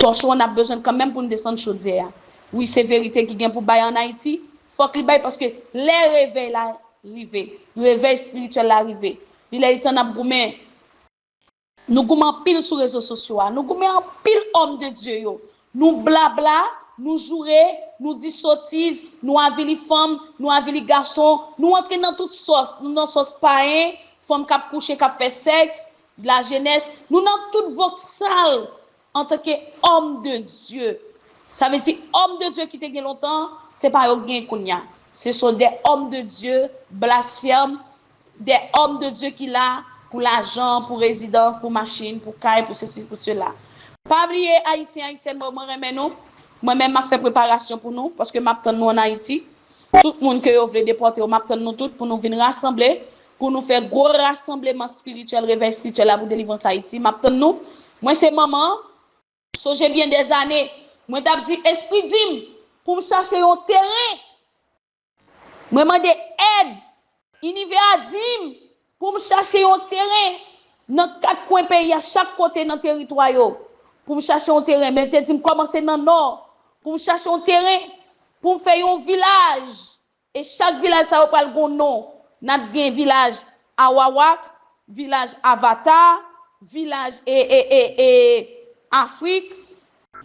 Tòchon an ap bezwen kanmenm pou n desann chodyè a. Wi, se verite ki gen pou bay ann Ayiti. Fòk li bay paske lè revèy la rive, revèy espirityèl la rive, li lè li tan n ap goumen. Nou goumen anpil sou rezo sosyo a. Nou goumen anpil homme de Dieu yo. Nou blabla, nou joure, nou di sotiz, nou avili fanm, nou avili gason, nou antre nan tout sòs. Nou nan sòs payen, fanm k ap kouche, k ap fè sèks, lajenès. Nou nan tout vòksal antanke homme de Dieu. Sa vle di, homme de Dieu ki te gen lontan, se pa yo k gen kounye a. Se sont des hommes de Dieu blasphèmes, des hommes de Dieu ki la pou lajan, pou rezidans, pou machin, pou kay, pou sesi, pou sela. Pa bliye, Ayisyen, Ayisyèn, mwen, mwen renmen nou. Mwen menm, m ap fè preparasyon pou nou, paske m ap tann nou ann Ayiti. Tout moun ke yo vle depòte yo, m ap tann nou tout pou nou vin rasanble, pou nou fè gwo rasanbleman espirityèl, revèy espirityèl la pou delivrans Ayiti. M ap tann nou. Mwen se manman. Sonje byen dèzane, mwen t ap di espri di m pou m chache yon teren. Mwen mande èd. Inivè a di m pou m chache yon teren nan kat kwen peyi a, chak kote nan teritwa yo. Pou m chache yon teren, men l te di m kòmanse nan nò. Pou m chache yon teren, pou m fè yon vilaj. E chak vilaj sa yo pral gon non. N ap gen vilaj Awawak, vilaj Avata, vilaj e, e, e, e, Afrik,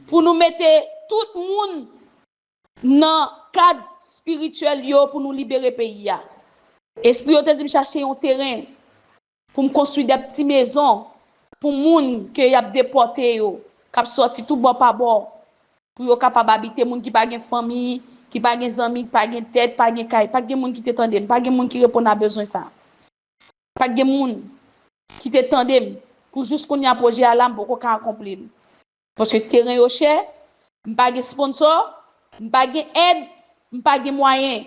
pou nou mete tout moun nan kad espirityèl yo pou nou libere peyi a. Espri yo te di m chache yon teren pou m konstwi de pti mezon pou moun ke y ap depòte yo, k ap sòti tout bò pa bò, pou yo kapab abite, moun ki pa gen fanmi, ki pa gen zanmi, ki pa gen tèt, pa gen kay. Pa t gen moun ki te tande m, pa t gen moun ki reponn a bezwen sa. Pa t gen moun ki te tande m, pou jis kounye a pwojè a la, m poko ka akonpli l. Paske teren yo chè, m pa gen sponsò, m pa gen èd, m pa gen mwayen.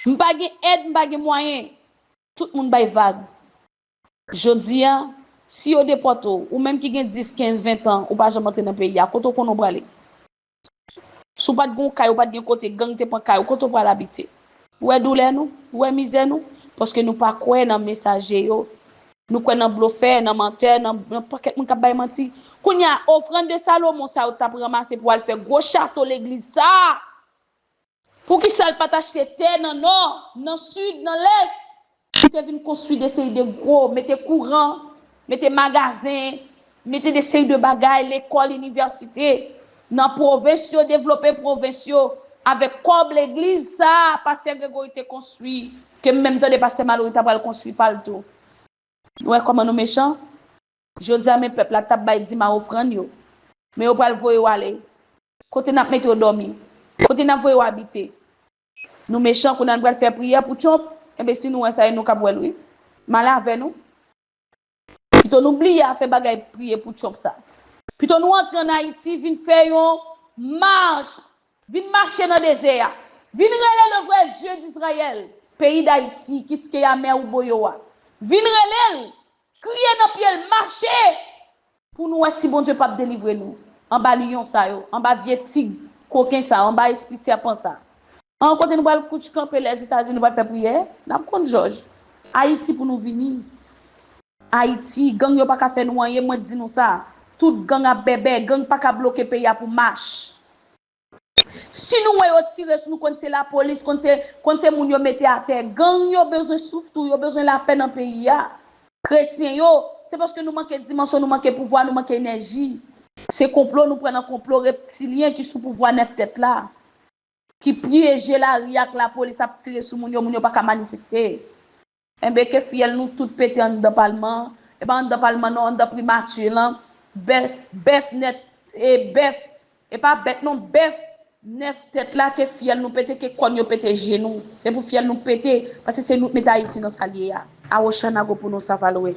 M pa gen èd, m pa gen mwayen. Tout moun bay vag. Jodi a, si yo depòte w, ou menm ki gen dis, kenz, ven tan, ou pa janm antre nan peyi a, kote w konnen w prale? Si w pa t gen yon kay, ou pa t gen kote, gang te pran kay ou, kote w pral abite? Ou wè doulè nou? Ou wè mizè nou? Paske nou pa kwè nan mesaje yo. Nou kwè nan blofè, nan mantè, nan, nan pakèt moun k ap bay manti. Kounye a, ofrann de Salomon sa yo t ap ranmase pou al fè gwo chato legliz sa a. Poukisa l pa t achte tè nan nò, nan sid, nan lès? Li te vin konstwi de seri de gwo, mete kouran, mete magazen, mete de seri de bagay, lekòl, inivèsite. nan pwovens yo, devlope pwovens yo, avèk kòb legliz sa a, pastè Gregory te konstwi, ke m menm tande pastè Malory ta pral konstwi pa l tou. Nou wè kòman nou mechan? Jodi a, men pèp la t ap bay dim a ofrann yo. Men yo pral voye yo ale. Kote n ap mete yo dòmi? Kote n ap voye yo abite? Nou mechan, kounye a nou pral fè priyè pou Trump. Enben, si nou wè sa, e nou k ap wè l, wi. M ale avè nou. Pito nou bliye afè bagay priye pou Trump sa. Pito nou antre ann Ayiti, vin fè yon mach, vin mache nan dezè a. Vin rele le vrai Dieu d'Israël, peyi Dayiti, Kiskeya, mè Ouboyo a. Vin rele l, kriye nan pye l, mache! Pou nou wè si Bondye p ap delivre nou anba lyon sa yo, anba vye tig koken sa, anba espri sèpan sa. An kote nou pral kouch kanpe Lèzetazini, nou pral fè priyè, n ap konn jòj. Ayiti pou nou vini. Ayiti, gang yo pa ka fè nou anyen, mwen di nou sa. Tout gang ap bèbè, gang pa ka bloke peyi a pou mach. Si nou wè yo tire sou nou, konn se lapolis, konn se, konn se moun yo mete atè. Gang yo bezwen souf tou, yo bezwen lapè nan peyi a. Kretyen yo, se paske nou manke dimansyon, nou manke pouvwa, nou manke enèji. Se konplo nou pran nan konplo reptilyen ki sou pouvwa nèf tèt la, ki pyeje lari ak lapolis ap tire sou moun yo, moun yo pa ka manifeste. Enben, ke fyèl nou tout pete anndan palman, e pa anndan palman non, anndan primati lan, bè-, bèf nèt, e bèf, e pa bèt non, bèf nèf tèt la, ke fyèl nou pete, ke kòn yo pete je nou. Se pou fyèl nou pete, paske se nou k mete Ayiti nan sa l ye a. Awochanago pou nou Savalwe.